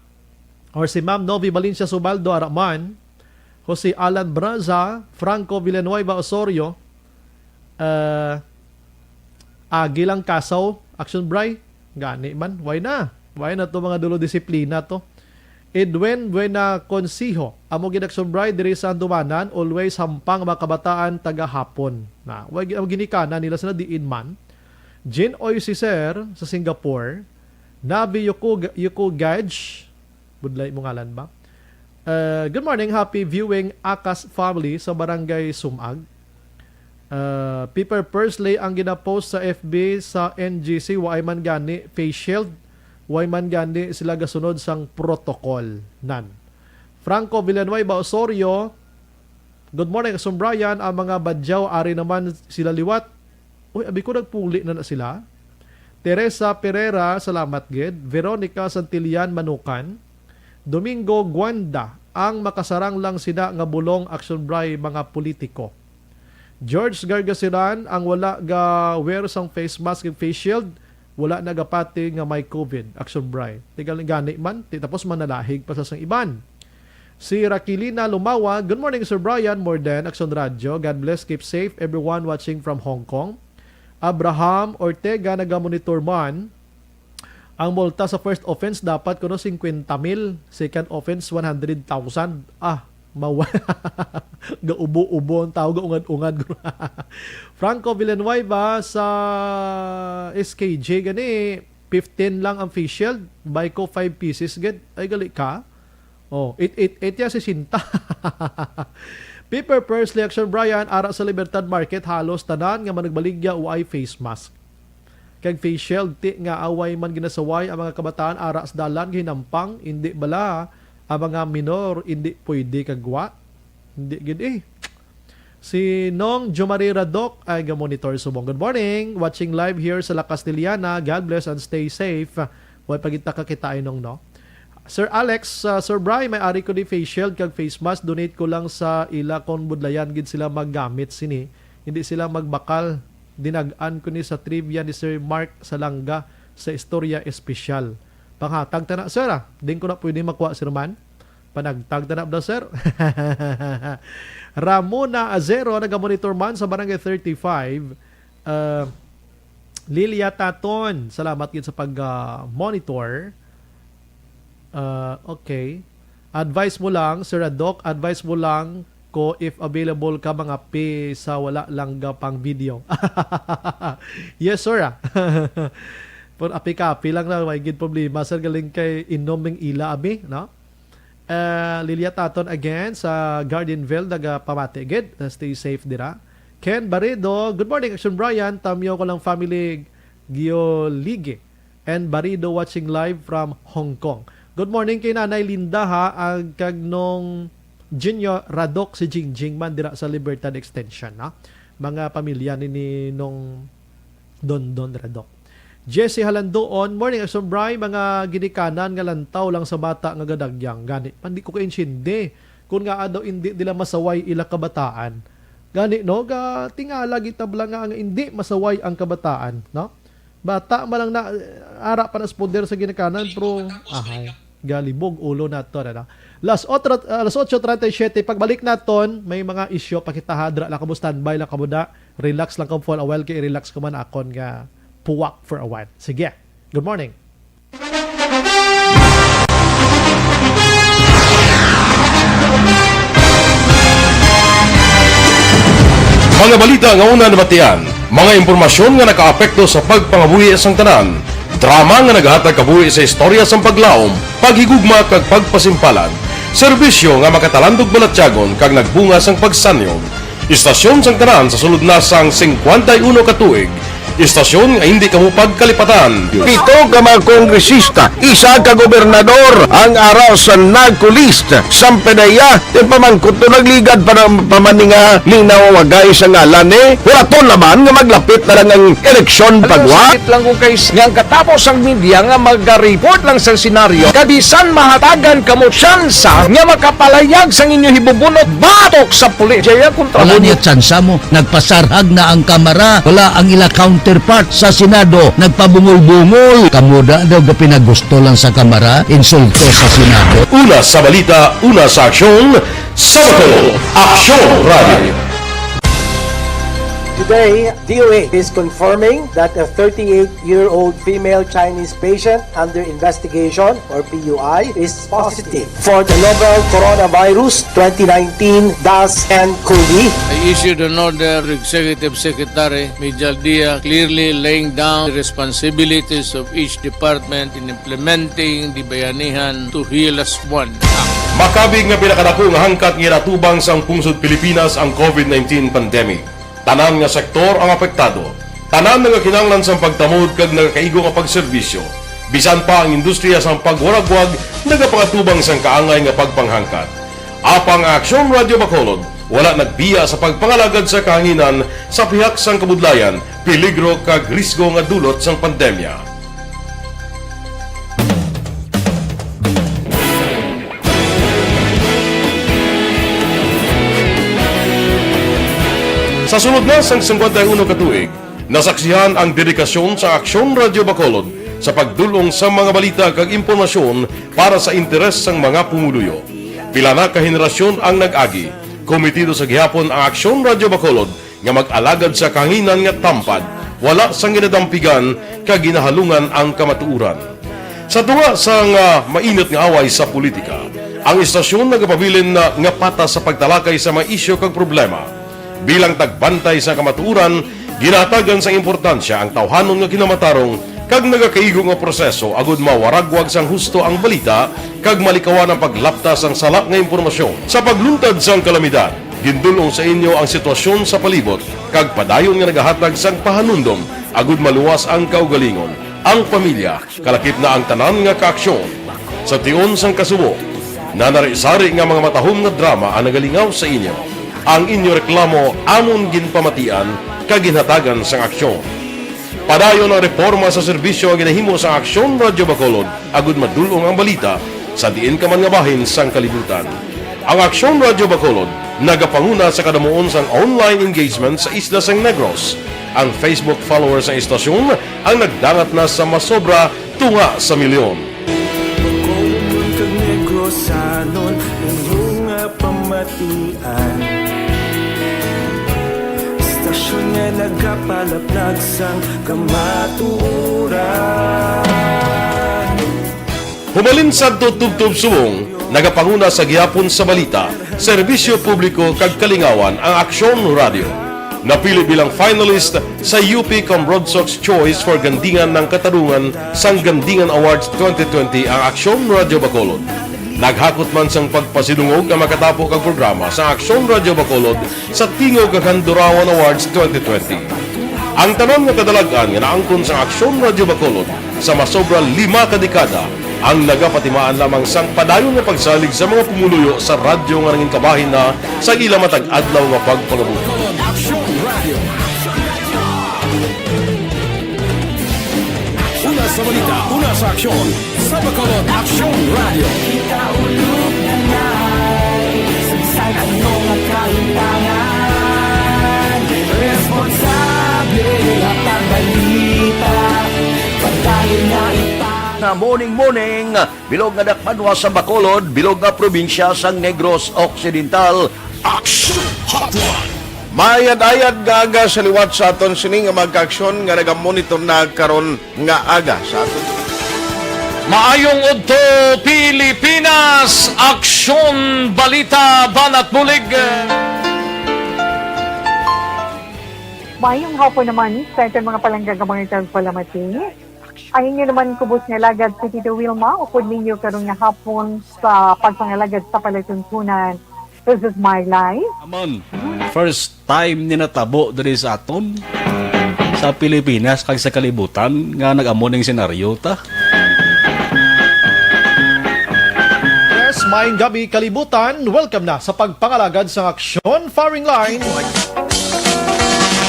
or si Ma'am Novi Valencia Subaldo Araman, Jose Alan Braza, Franco Villanueva Osorio, uh, Agi lang kasaw, Action Bry. Gani man, why na? Why na to mga dulo disiplina to? Edwin Buena Consiho, amo gid Action Bry diri sa Andumanan, always hampang mga kabataan taga Hapon. Na, wa gi-, ang ginikanan nila sa diin man. Jin Oy Siser sa Singapore, Navi Yoko, Yoko Gaj, budlay mo ngalan ba? Uh, good morning, happy viewing, Akas family sa Barangay Sumag. Uh, Piper Pursley ang ginapost sa F B sa N G C, waay man gani face shield, waay man gani sila gasunod sang protocol. Nan. Franco Villanueva Osorio, good morning, Action Brian. Ang mga badyaw, ari naman sila liwat. Uy, abi ko, nagpuli na na sila. Teresa Pereira, salamat gid. Veronica Santillan Manukan. Domingo Guanda, ang makasarang lang sina nga bulong, Action Bry, mga politiko. George Gargasiran, ang wala ga wear sang face mask ug face shield, wala nagapati nga may covid, Action Bry. Di gani, gani man, ti tapos manalahig pa sa sang iban. Si Raquelina Lumawa, good morning, Sir Brian, more than Action Radio. God bless, keep safe, everyone watching from Hong Kong. Abraham Ortega, nagamonitor man. Ang multa sa first offense dapat kuno fifty mil, second offense one hundred thousand. Ah, mawa. Gaubo-ubo ang tao, gaungad-ungad. Franco Villanueva sa S K J gani, fifteen lang ang face shield, buy ko five pieces gid. Ay, gali ka. Oh, eight eight eight ya, sesenta. Paper First Reaction, Brian, ara sa Libertad Market, halos tanan nga managbaligya waay face mask kag face shield, ti nga away man ginasaway ang mga kabataan ara sa dalan, gahinampang, indi bala ang mga minor indi pwede kagwa? Hindi gid eh. Si Nong Jomari Radok ay ga-monitor subong. Good morning. Watching live here sa La Castellana. God bless and stay safe. Way pa kita kakita ay Nong, no? Sir Alex, uh, Sir Bry, may ari ko di face shield kag face mask. Donate ko lang sa ila kung budlayan gid sila maggamit sini. Hindi sila magbakal. Dinag-an ko ni sa trivia ni Sir Mark Salanga sa Istorya Espesyal. Panghatag ta na, sir, ah. Din ko na pwede makuha, Sir Man. Panagtag ta na, bla, sir. Ramona Azero, naga-monitor man sa Barangay thirty-five. Uh, Lilia Taton, salamat gid sa pag, uh, monitor. Uh, okay. Advice mo lang, Sir Adok, advice mo lang ko if available ka mga pi sa wala lang ga pang video. Yes, sir, ah. Pero api-kapi lang na, may gid problema, sir, galing kay inom ng ila, abi, no? Ah, Lilia Taton again sa Gardenville, nagapamati gid. Ah, stay safe dira. Ken Baredo, "Good morning, Action Brian. Tamyo ko lang family Gioligi and Baredo watching live from Hong Kong." Good morning kay Nanay Linda, ha, ag kag nung Junior Radok, si Jingjing man dira sa Libertad Extension, no? Mga pamilya ni, ni nung Dondon Radok. Jesse Halandoon, "Morning, Action Bri. Mga ginikanan nga lantaw lang sa bata nga gadagyang." Gani, man di ko kaintindi kung nga daw hindi nila masaway ila kabataan. Gani, no? Ga, tingala gitabla nga, nga hindi masaway ang kabataan, no? Bata man lang na, ara pa na sa poder sa ginikanan, pero, ahay, galibog ulo naton, ano? Las otro, ah, las otso treinta y siete, pagbalik naton, may mga isyu pa kita, ha, dra lang kamo, standby lang kamo da. Relax lang kamo for a while, kay relax ko man akon nga puwak for a while. Sige. Good morning. Mga balita nga una nabatian, mga impormasyon nga nakaapekto sa pagpangabuhi sang tanan, drama nga nagahatag kabuhi sa istorya sang paglaom, paghigugma kag pagpasimpalan, serbisyo nga makatalandog balatyagon kag nagbunga sang pagsanyog. Istasyon sang tanan sa sulod na sang singkwenta y uno ka tuig. Istasyon nga hindi kamo pagkalipatan. Pito ka mga kongresista, isa ka gobernador, ang ara sa NAGCO list. Sampanaya, ti pamangkot to nagligad pa na, pa man ni nga linawagay sa ngalan ni. Huraton naman nga maglapit na lang ang eleksyon. Alam mo, pagwa. Sakit lang kung kay s-, nga ang katapos ang media nga maga-report lang sa senaryo, kabisan mahatagan kamo tsansa nga makapalayag sang inyo hibubunot batok sa pulis. Jaya kontra. Wala mo niya tsansa mo. Nagpasarhag na ang Kamara. Wala ang ila counterpart sa Senado. Nagpabungol-bungol. Kamo da daw gapinagusto lang sa Kamara. Insulto sa Senado. Una sa balita, una sa aksyon, sa Bacolod, Aksyon Radio. Today, D O A is confirming that a thirty-eight-year-old female Chinese patient under investigation, or P U I, is positive for the novel coronavirus twenty nineteen dash N cov. I issued an order to Executive Secretary Mijal Dia, clearly laying down the responsibilities of each department in implementing the Bayanihan to Heal Us One Act. Makabig nga pinakadako nga hangkat nga ginatubang sang pungsod Pilipinas ang covid nineteen pandemic. Tanan nga sektor ang apektado. Tanan nagakinahanglan sang pagtamod kag nagakaigo nga pagserbisyo. Bisan pa ang industriya sang pagwaragwag nagapangatubang sang kaangay nga pagpanghangkat. Apang ang Aksyon Radio Bacolod wala nagbiya sa pagpangalagad sa kahanginan sa pihak sang kabudlayan, peligro kag risgo nga dulot sang pandemya. Sa sulod na sang singkwenta y uno ka tuig, nasaksihan ang dedikasyon sa Aksyon Radio Bacolod sa pagdul-ong sa mga balita kag impormasyon para sa interes sang mga pumuluyo. Pila na ka henerasyon ang nag-agi. Kometido sa gihapon ang Aksyon Radio Bacolod nga mag-alagad sa kahanginan nga tampad, wala sang ginadampigan kag ginahalungan ang kamatuoran. Sa tunga sang, ah, mainit nga away sa politika, ang istasyon nagapabilin na nga patas sa pagtalakay sa mga isyu kag problema. Bilang tagbantay sa kamatuoran, ginahatagan sang importansya ang tawhanon nga kinamatarong kag nagakaigo nga proseso agud mawaragwag sang husto ang balita kag malikawan ang paglapta sang sala nga impormasyon. Sa pagluntad sang kalamidad, gindul-ong sa inyo ang sitwasyon sa palibot kag padayon nga nagahatag sang pahanumdom agud maluwas ang kaugalingon, ang pamilya, kalakip na ang tanan nga kaaksyon. Sa tion sang kasubo, nanari-sari nga mga matahom nga drama ang nagalingaw sa inyo. Ang inyo reklamo amon ginpamatian kag ginhatagan sang aksyon. Padayon ang reporma sa serbisyo nga ginahimo sang Aksyon Radio Bacolod agud madul-ong ang balita sa diin ka man nga bahin sang kalibutan. Ang Aksyon Radio Bacolod nagapanguna sa kadamuon sang online engagement sa isla sang Negros. Ang Facebook followers sang istasyon ang nagdangat na sa masobra tunga sa milyon. Bacolod kag Negrosanon, inyo nga pamatian. Istasyon nga nagapalaplag sang kamatuoran. Hubalin sadto tubtob subong, nagapanguna sa gihapon sa balita, serbisyo publiko kag kalingawan ang Aksyon Radio. Napili bilang finalist sa U P Cambrodsoc's Choice for Gandingan ng Katarungan sang Gandingan Awards twenty twenty ang Aksyon Radio Bacolod. Naghakot man sang pagpasidungog ang makatapo kag programa sa Aksyon Radyo Bacolod sa Tingog kag Handurawan Awards twenty twenty. Ang tanan nga kadalag-an nga naangkon sang Aksyon Radyo Bacolod sa masobra lima ka dekada ang nagapatimaan lamang sang padayon nga pagsalig sa mga pumuluyo sa radyo nga nangin kabahin na sa ila matag adlaw nga pagpangabuhi. Aksyon Radio. Una sa balita, una sa aksyon, sa Bacolod Aksyon Radio. Kita ulog na nai, sa bisan ano nga kahintangan, responsable, hatag balita, padayon na ipang- Na morning, morning. Bilog nga dakbanwa sa Bacolod, bilog nga probinsya sang Negros Occidental. Action Hotline. Mayad-ayad nga aga sa liwat sa aton sini nga mga kaaksyon nga nagamonitor na karon nga aga sa aton. Maayong udto, Pilipinas! Aksyon, balita, banat bulig. Maayong hapon naman sa aton mga palangga nga mga tagpalamati. Ang inyo naman kubos nga alagad si Tito Wilma, upod ninyo karon nga hapon sa pagpangalagad sa palatuntunan. This is my life. Amon, first time ni natabo diri sa aton, sa Pilipinas kag sa kalibutan nga nag-amo ning senaryo ta. Yes, maayong gabi, kalibutan. Welcome na sa pagpangalagad sang Aksyon Firing Line.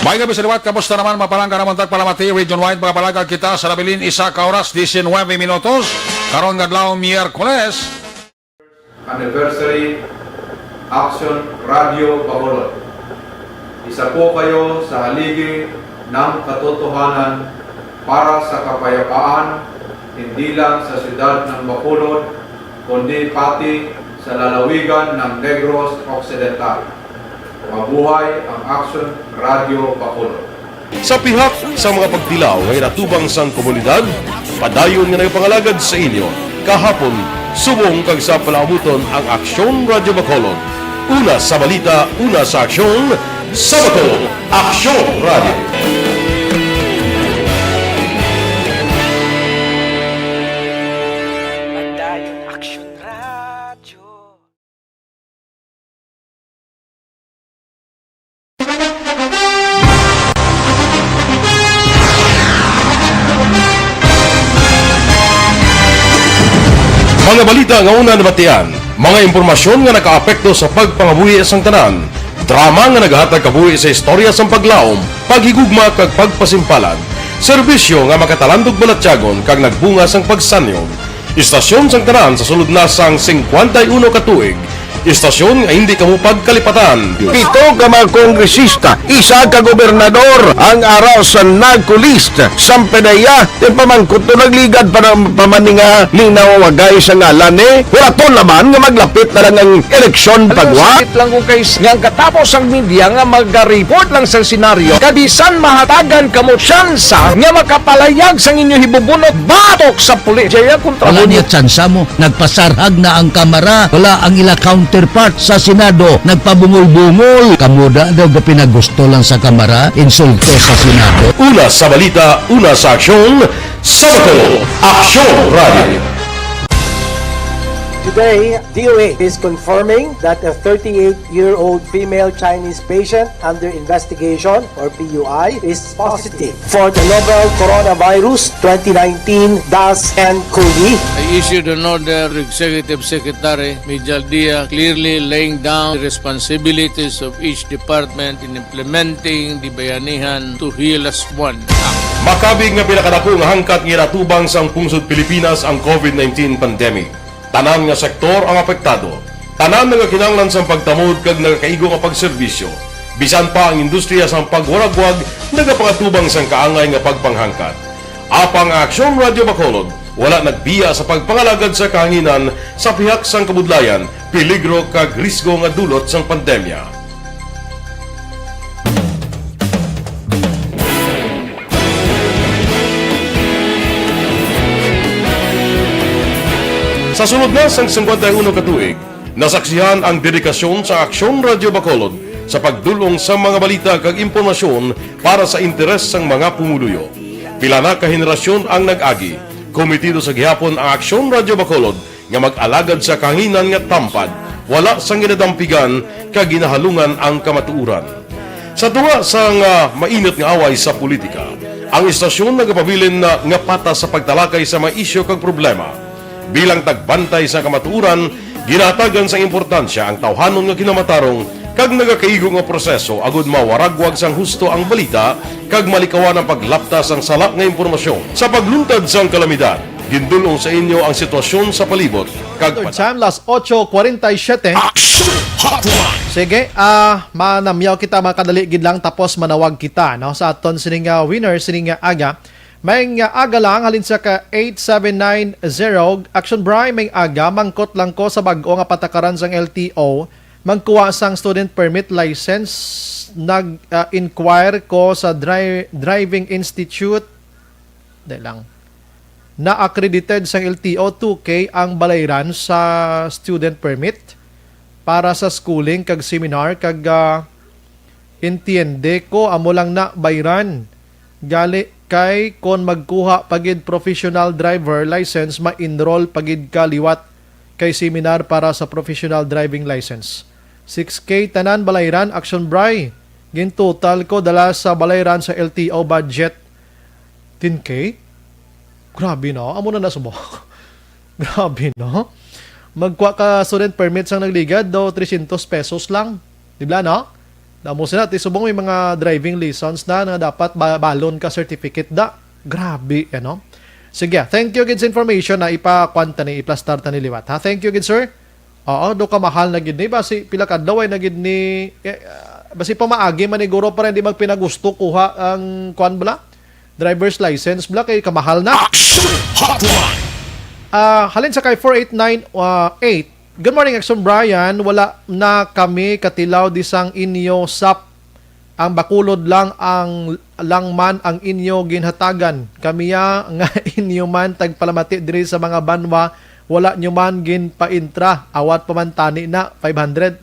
May gabi sa liwat, kamusta naman? Mapalangga naman tagpalamati, Region Wide, mga palagad kita sa nabilin, isa ka oras, diecinuebe minutos. Karon nga adlaw, Miyerkules. Anniversary, Action Radio Bacolod. Isa po kayo sa haligi ng katotohanan para sa kapayapaan, hindi lang sa siyudad ng Bacolod, kundi pati sa lalawigan ng Negros Occidental. Mabuhay ang Action Radio Bacolod. Sa pihak sa mga pagtilaw nga ginatubang sang komunidad, padayon nga nagapangalagad sa inyo kahapon, subong kag sa palaabuton ang Aksyon Radyo Bacolod. Una sa balita, una sa aksyon, sa Bacolod, Aksyon Radyo. Padayon Aksyon Radyo. Mga balita nga una nabatian, mga impormasyon nga nakaapekto sa pagpangabuhi sang tanan, drama nga naghatag kabuhi sa istorya sang paglaom, paghigugma kag pagpasimpalad, serbisyo nga makatalandog balatyagon kag nagbunga sang pagsanyo. Istasyon sang tanan sa sulod na sang singkwenta y uno ka tuig. Istasyon nga hindi kamo pagkalipatan. Pito ka mga kongresista, isa ka gobernador ang ara sa NAGCO list. Sang PDEA, ti pamangkot to nagligad pa na, pa man ni nga linawagay sa ngalan, eh. Wala to naman nga maglapit na lang ang eleksyon. Alam mo, pagwa. Sakit lang ko kay s-, nga ang katapos ang media nga maga-report lang sa senaryo, kabisan mahatagan kamo tsansa nga makapalayag sang inyo hibubunot batok sa pulis. Jaya kontra. Wala mo niya tsansa mo. Nagpasarhag na ang Kamara. Wala ang ila counterpart sa Senado. Nagpabungol-bungol. Kamo da daw gapinagusto lang sa Kamara, insulto sa Senado. Una sa balita, una sa aksyon, sa Bacolod, Aksyon Radio. Today, D O H is confirming that a thirty-eight-year-old female Chinese patient under investigation, or P U I, is positive for the novel coronavirus twenty nineteen dash N cov. I issued an order to Executive Secretary Mijal Dia, clearly laying down the responsibilities of each department in implementing the Bayanihan to Heal As One Act. Makabig nga pinakadako nga hangkat nga ginatubang sang pungsod Pilipinas ang COVID nineteen pandemic. Tanan nga sektor ang apektado. Tanan nagakinahanglan sang pagtamod kag nagakaigo nga pagserbisyo. Bisan pa ang industriya sang pagwaragwag nagapangatubang sang kaangay nga pagpanghangkat. Apang ang Aksyon Radyo Bacolod wala nagbiya sa pagpangalagad sa kahanginan sa pihak sang kabudlayan, peligro kag risgo nga dulot sang pandemya. Sa sulod na sang singkwenta y uno ka tuig, nasaksihan ang dedikasyon sa Aksyon Radyo Bacolod sa pagdul-ong sa mga balita kag impormasyon para sa interes sang mga pumuluyo. Pila na ka henerasyon ang nag-agi. Kometido sa gihapon ang Aksyon Radyo Bacolod nga mag-alagad sa kahanginan nga tampad, wala sang ginadampigan kag ginahalungan ang kamatuoran. Sa tunga sang, ah, mainit nga away sa politika, ang istasyon nagapabilin na nga patas sa pagtalakay sa mga isyu kag problema. Bilang tagbantay sa kamatuoran, ginahatagan sang importansya ang tawhanon nga kinamatarong kag nagakaigo nga proseso agud mawaragwag sang husto ang balita kag malikawan ang paglapta sang sala nga impormasyon. Sa pagluntad sang kalamidad, gindul-ong sa inyo ang sitwasyon sa palibot kag Third time, las ocho cuarenta y siete. Action Hotline! Sige, ah, manamyaw kita, mga kadali gid lang, tapos manawag kita, no, sa aton sining, ah, winner sining, ah, aga. May nga aga lang, halin sa ka eight seven nine zero. Action Bri, may aga, mangkot lang ko sa bag-o nga patakaran sang L T O, magkuha sang student permit license. Nag, ah, inquire ko sa dri-, driving institute. Di lang. Na-accredited sang L T O, two K ang balayran sa student permit para sa schooling kag seminar kag, ah, entiende ko amo lang na bayran. Gali kay kon magkuha pa gid professional driver license, ma-enroll pa gid ka liwat kay seminar para sa professional driving license. Six K tanan balayran, Action Bri. Gintotal ko dala sa balayran sa L T O budget. Ten K? Grabe, no? Amo na na subok. Grabe, no? Magkuha ka student permit sang nagligad, do trescientos pesos lang. Di ba, no? Damo sila, ti subong may mga driving lessons na, na dapat ba-, balon ka certificate da. Grabe, ano? Sige, thank you gid sa information na ipakuan ta ni, iplastar ta ni liwat, ha? Thank you gid, sir. Oo, do kamahal na gid ni. Basi pila ka adlaw ay na gid ni, eh, ah, basi pamaagi man ni guro para hindi magpinagusto kuha ang kuan bala, driver's license bala kay kamahal na. Action Hotline! Ah, halin sa kay four eight nine, ah, eight. Good morning, Action Brian. Wala na kami katilaw di sang inyo sap. Ang Bacolod lang ang, lang man ang inyo ginhatagan. Kami ya nga inyo man tagpalamati diri sa mga banwa, wala nyo man ginpaintra. Awat pa man tani na, five hundred.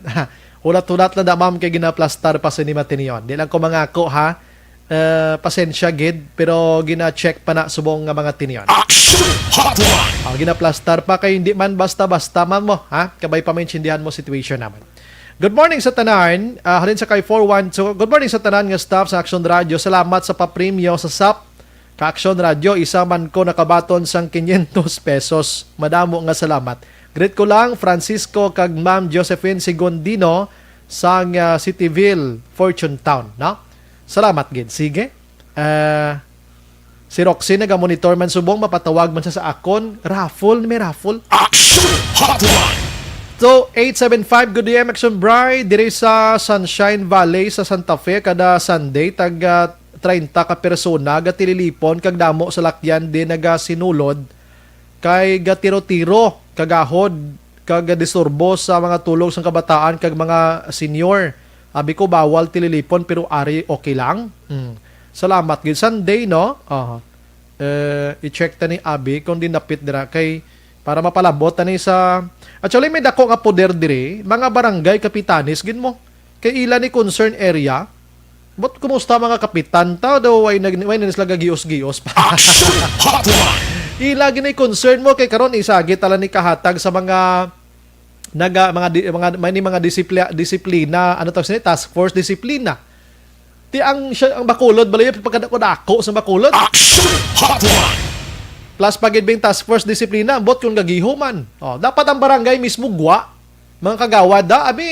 Hulat-hulat lang da, ma'am, kay ginaplastar pa sini matinion. Di lang ko mangako, ha. Eh, pasensya gid, pero gina-check pa na subong nga mga tinion. Action Hotline! Ah, ginaplastar pa kay hindi man basta-basta, ma'am, mo, ha? Kabay pa maintindihan mo situation naman. Good morning sa tanan. Ah, halin sa kay four one two. Good morning sa tanan nga staff sa Action Radio. Salamat sa papremyo sa sap ka Action Radio. Isa man ko nakabaton sang quinientos pesos. Madamo nga salamat. Greet ko lang Francisco kag Ma'am Josephine Segundino sang, ah, Cityville, Fortune Town, no? Salamat gid. Sige. Ah, Si Roxy nagamonitor man subong, mapatawag man siya sa akon. Raffle, may raffle. Action Hotline! So, eight seven five, good day, Action Bride. Diri sa Sunshine Valley sa Santa Fe, kada Sunday, tag, ah, treinta ka persona gatililipon kag damo sa lakyan din nagasinulod kay gatiro-tiro, kagahod, kag disturbo sa mga tulog sang kabataan kag mga senior. Abi ko, bawal tililipon, pero ari okay lang. Mm. Salamat gid. Sunday, no? Aha. Eh, i-check ta ni Abi kung dinapit dira kay para mapalabot ta ni sa, actually, may dako nga poder diri, mga barangay kapitanes gid mo. Kay ila ni concern area. But kumusta mga kapitan ta? Daw way nag-, way na sila gagios-gios pa. Action Hotline! Ila gini concern mo kay karon isa gid tala ni kahatag sa mga naga, mga di, mga, may ni mga disipli-, disiplina, ano tawag sini? Task force disiplina. Ti ang siya, ang Bacolod, balayo pagkadako-dako sa Bacolod. Action Hotline! Plus pa gid bing task force disiplina, ambot kung gagiho man. Oh, dapat ang barangay mismo gwa, mga kagawad, da, abi,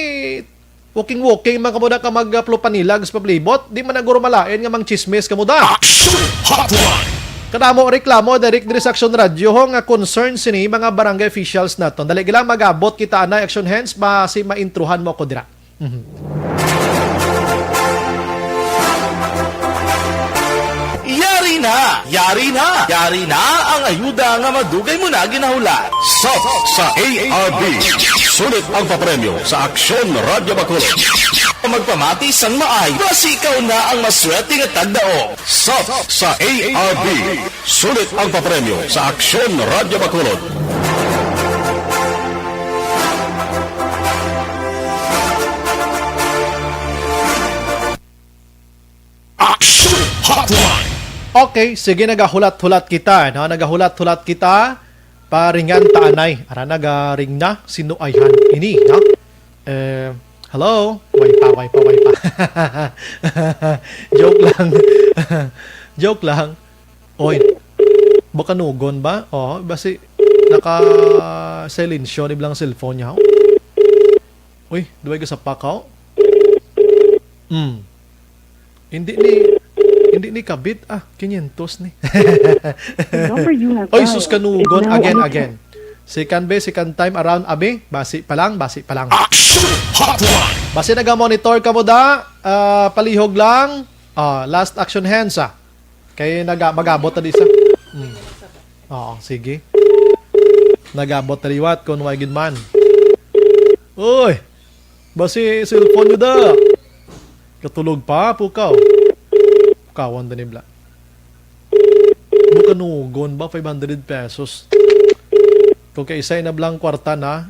walking-walking man kamo da ka mag-, ah, plupanilag sa paglibot, di man na guro malain nga mang chismis kamo da. Action Hotline! Kadamo reklamo, direct diri sa Action Radio, ho, nga concern sini mga barangay officials naton. Dali gila, mag-abot kita anay, Action Hands, basi maintruhan mo ako dira. Mhm. Yari na! Yari na! Yari na ang ayuda nga madugay mo na ginahulat. Sap sa A R B. Sulit ang papremyo sa Aksyon Radyo Bacolod. Magpamati sang maay, basi ikaw na ang maswerte nga tagdaog. Sap sa A R B. Sulit ang papremyo sa Aksyon Radyo Bacolod. Action Hotline! Okay, sige, nagahulat-hulat kita, no? Nagahulat-hulat kita. Paringan ta anay. Ara, nagaring na. Sino ay han ini, no? Eh, hello? Way pa, way pa, way pa. Joke lang. Joke lang. Oy, baka nugon ba? Oh, basi naka-silensyo ni blang cellphone niya, oh. Uy, duway ka sa pakaw? Hmm. Hindi ni, hindi ni kabit. Ah, quinientos ni. The number you have Oy, sus, dialed is kanugon. now Again, unavailable. Again. Second be, second time around, abi. Basi pa lang, basi pa lang. Action Hotline! Basi naga-monitor ka mo da. Ah, palihog lang. Ah, last action hands, ah. Kay naga-, magabot na di sa. Hmm. Oo, sige. Nagabot na liwat kung way gid man. Uy! Basi cellphone nyo da. Katulog pa, pukaw. Pukawan da ni bla. Bukanugon ba, five hundred pesos? Kung kaisay na blang kwarta na,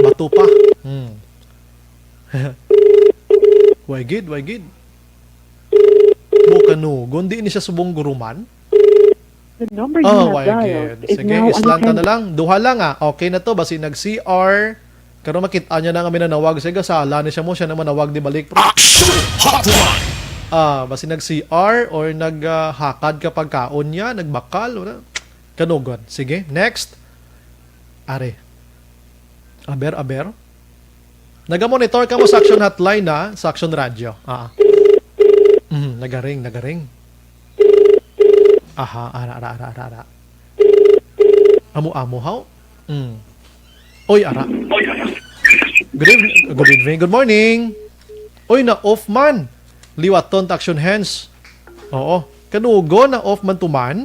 bato pa. Hmm. Way gid, way gid. Bukanugon, di ni siya subong guruman? The number you Oh, have way dialed gid. is Sige, now islan ta na unattended. lang. Duha lang, ah. Okay na to, basi nag-C R. Karon makita niya na nga may nanawag. Sige, sala ni siya mo, siya na manawag di balik. Action Hotline! Ah, basi nag-C R or nag, ah, hakad ka pagkaon niya, nagbakal, wala. Kanugon. Sige, next. Are. Aber, aber. Naga-monitor ka mo sa Action Hotline na, sa Action Radio. Ah. Mm, nagaring, nagaring. Aha, ara, ara, ara, ara, ara. Amo-amo, haw? Mm. Oy, ara. Good evening. Good evening. Good morning. Oy, na-off man. Liwaton ta Action Hands. Oo. Kanugon, na-off man tuman.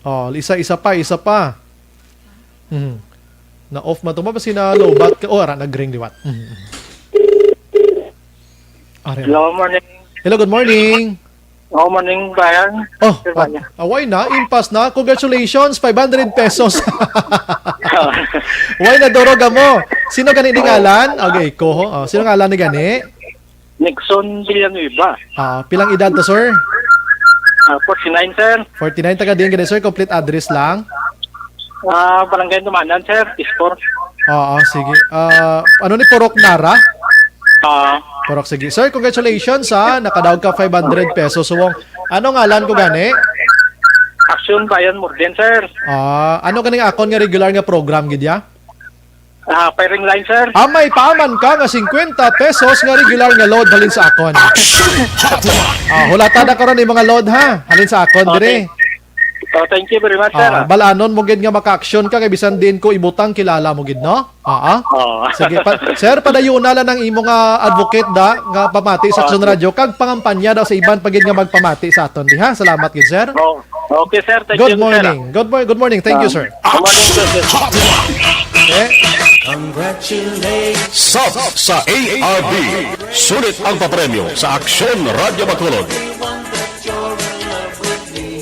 Oh, isa, isa pa, isa pa. Mhm. Na-off man to. Mapasi na low bat ka. Oh, ara, nag-ring liwat. Mhm. Ari, ari. Hello, morning. Hello, good morning. Oh, morning, Brian. Oh, Sir Brian. Ah, away na, impas na. Congratulations, five hundred pesos. Way na, durog mo. Sino gani ni ngalan? Okay, ko ho. Oh, sino ngalan ni gani? Nixon Villanueva. Ah, pilang edad to, sir? Ah, forty-nine, sir. Forty-nine, taga diin gani, sir? Complete address lang. Ah, Barangay Dumanan, sir. Ispor. Oo, sige. Ah, ano ni Purok Nara? Ah, Purok, sige. Sir, congratulations, ha. Nakadaog ka five hundred pesos. Subong, ano ngalan ko gani? Action Bayan Morden, sir. Ah, ano ganing akon nga regular nga program gid ya? Ah, firing line, sir. Amay paaman ka nga fifty pesos nga regular nga load halin sa akon. Action Hotline. Ah, hulata na karon ni mga load, ha. Halin sa akon Okay. dire. Oh, thank you very much, sir. Ah, balanon mo gid nga maka-action ka kay bisan din ko ibutang kilala mo gid, no? Ah, ah. Oo. Sige, pa, sir, padayon na lang ang imo nga advocate da nga pamati sa Action Okay. Radio kag pangampanya daw sa iban pa gid nga magpamati sa aton diha. Salamat gid, sir. Oh, okay, sir. Thank Good you, sir. morning. Good mor-, good morning. Thank you, Ah, sir. Good morning, sir. Eh? Sub sa A R B. Sulit ang papremyo sa Aksyon Radyo Bacolod.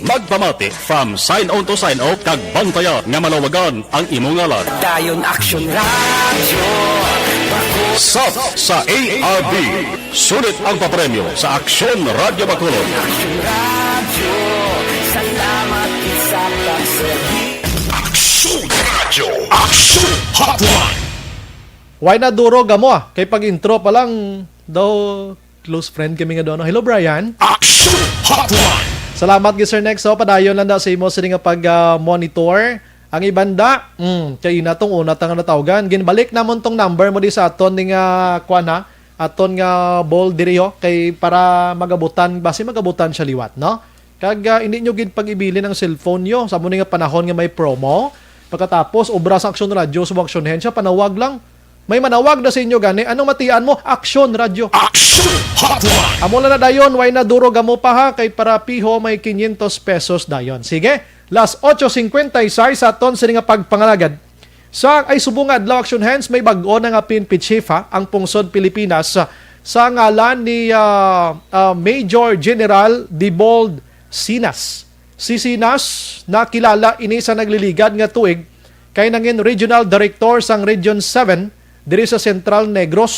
Magpamati from sign on to sign off kag bantaya nga malawagan ang imo ngalan. Dayon Action Radio. Sub sa A R B. Sulit ang papremyo sa Aksyon Radyo Bacolod. Action Radio. Salamat sa pagserbi. Aksyon Radyo. Aksyon Hotline. Why na duro gamo, ah? Kay pag intro pa lang daw close friend kami nga doon. Hello, Brian. Action Hotline. Salamat gid, Sir Nex. So, padayon lang daw sa imo sini nga pag, ah, monitor. Ang iban da, mm, kay ina tong una ta nga natawgan. Ginbalik namon tong number mo di sa aton ni nga, kwan ha, aton nga ball diri ho, kay para magabutan, basi magabutan siya liwat, no? Kag, ah, hindi nyo gid pag-ibilin ang cellphone nyo sa amo ni nga panahon nga may promo. Pagkatapos, obra sa Action Radio, sa Action Hensya, panawag lang. May manawag na sa inyo gani. Anong matian mo? Action Radio. Action Hotline. Amo lang na dayon, way na duro gamo pa ha, kay para piho may quinientos pesos dayon. Sige, las ocho cincuenta y seis sa aton sini nga pagpangalagad. Sa ay subong nga adlaw, Action Hands, may bag-o na nga P N P chief ha, ang pungsod Pilipinas, ah, sa ngalan ni, ah, ah, Major General Dibold Sinas. Si Sinas, nakilala ini sa nagliligad nga tuig kay nangin Regional Director sang Region seven diri sa Central Negros,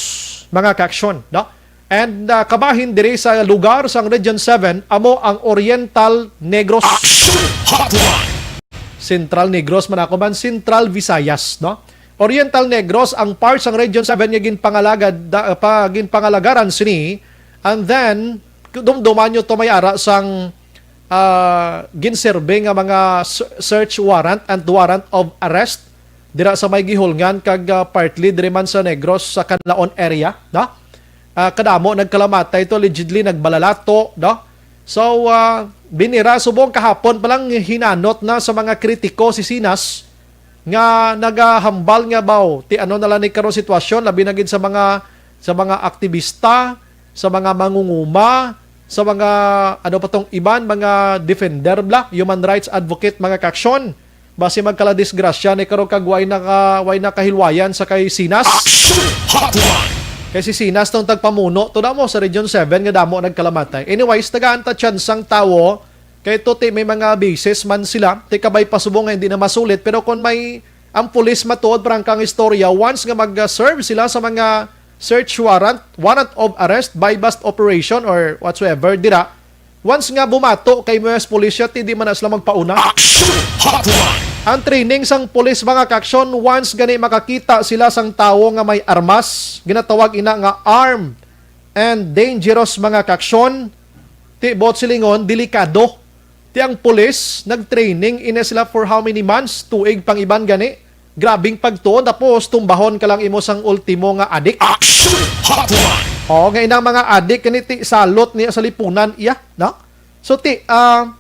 mga ka-action, no? And, ah, kabahin diri sa lugar sang Region seven amo ang Oriental Negros. Action Hotline. Central Negros man ako man, Central Visayas, no? Oriental Negros ang part sang Region seven nga ginpangalagad, da, pa, ginpangalagaran sini, and then dumduman nyo to may ara sang ah, ginserbe nga mga ser- search warrant and warrant of arrest dira sa may Guihulngan kag ah, partly diri man sa Negros sa Canlaon area, no? Ah, kadamo nagkalamatay to, allegedly nagbalalato, no? So, ah, binira subong kahapon pa lang hinanot na sa mga kritiko si Sinas nga nagahambal nga baw ti ano na lang ni karon sitwasyon, labi na gid sa mga sa mga aktibista, sa mga mangunguma, sa mga ano pa tong iban, mga defender bla, human rights advocate, mga kaaksyon. Basi magkala disgrasya ni karon kag way naka, way nakahilwayan sa kay Sinas. Action Hotline! Kay si Sinas tong tagpamuno to damo sa Region seven nga damo nagkalamatay. Anyways, tagaan ta tsansang tawo kay to ti may mga bases man sila, ti kabay pa subong nga hindi na masulit, pero kung may ang pulis matuod parang kang istorya, once nga mag-serve sila sa mga search warrant, warrant of arrest, buy bust operation or whatsoever dira, once nga bumato kay mga pulisya, ti di man na sila magpauna. Action Hotline! Ang training sang pulis, mga kaaksyon, once gani makakita sila sang tawo nga may armas, ginatawag ina nga armed and dangerous, mga kaaksyon, ti buot silingon, delikado. Ti ang pulis, nag-training ina sila for how many months? Tuig pang iban gani. Grabing pagtuon, tapos tumbahon ka lang imo sang ultimo nga adik. Action Hotline! Oo, nga inang mga adik gani ti salot niya sa lipunan iya, no? So ti, ah,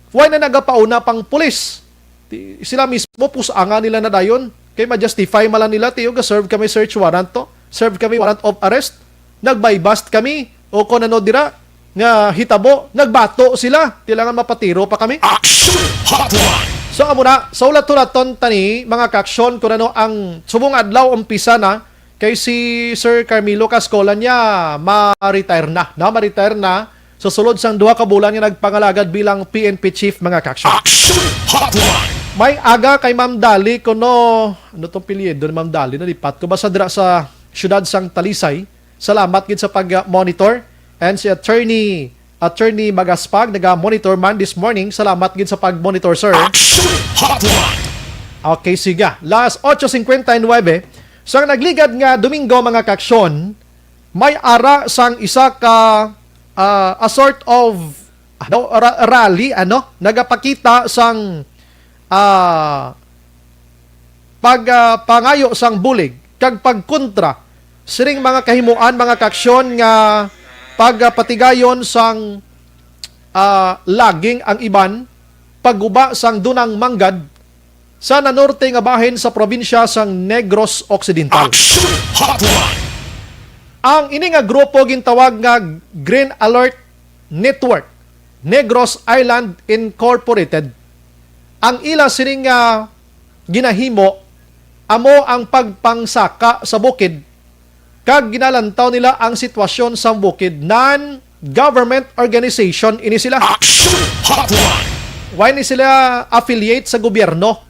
why na nagapauna pang pulis? Ti, sila mismo pusangan nila na dayon. Kay ma-justify man lang nila, ti, "Uga, serve kami search warrant to. Serve kami warrant of arrest. Nag-buy bust kami." O kung ano dira nga hitabo, nagbato sila. Ti lang nga mapatiro pa kami. Action Hotline! So, amo na, sa ulat-ulaton tani, mga kaaksyon, kung ano ang subong adlaw umpisa na, kay si Sir Carmelo Cascola niya, ma-retire na, na, ma-retire na. Sa sulod sang duha ka bulan nga nagpangalagad bilang P N P chief, mga kaaksyon. Action Hotline! May aga kay Ma'am Dali, kuno, ano tong pilyedo ni Ma'am Dali? Nalipat ko. Basta dira sa siyudad sang Talisay. Salamat gid sa pag-monitor. And si Attorney, Attorney Magaspag, naga-monitor man this morning. Salamat gid sa pag-monitor, sir. Action Hotline! Okay, sige. Las ocho cincuenta y nueve, sang nagligad nga Domingo, mga kaaksyon, may ara sang isa ka, ah, a sort of, ano, ra- rally, ano, nagapakita sang, ah, pag, ah, pangayo sang bulig kag pagkontra sining mga kahimuan, mga kaaksyon, nga pagapatigayon sang, ah, laging ang iban, pagguba sang dunang manggad sa nanorte nga bahin sa probinsya sang Negros Occidental. Action Hotline! Ang ini nga grupo gintawag nga Green Alert Network, Negros Island Incorporated. Ang ila sining nga ginahimo amo ang pagpangsaka sa bukid, kag ginalantaw nila ang sitwasyon sa bukid. Non-government organization ini sila. Action Hotline! Wala ni sila affiliate sa gobyerno.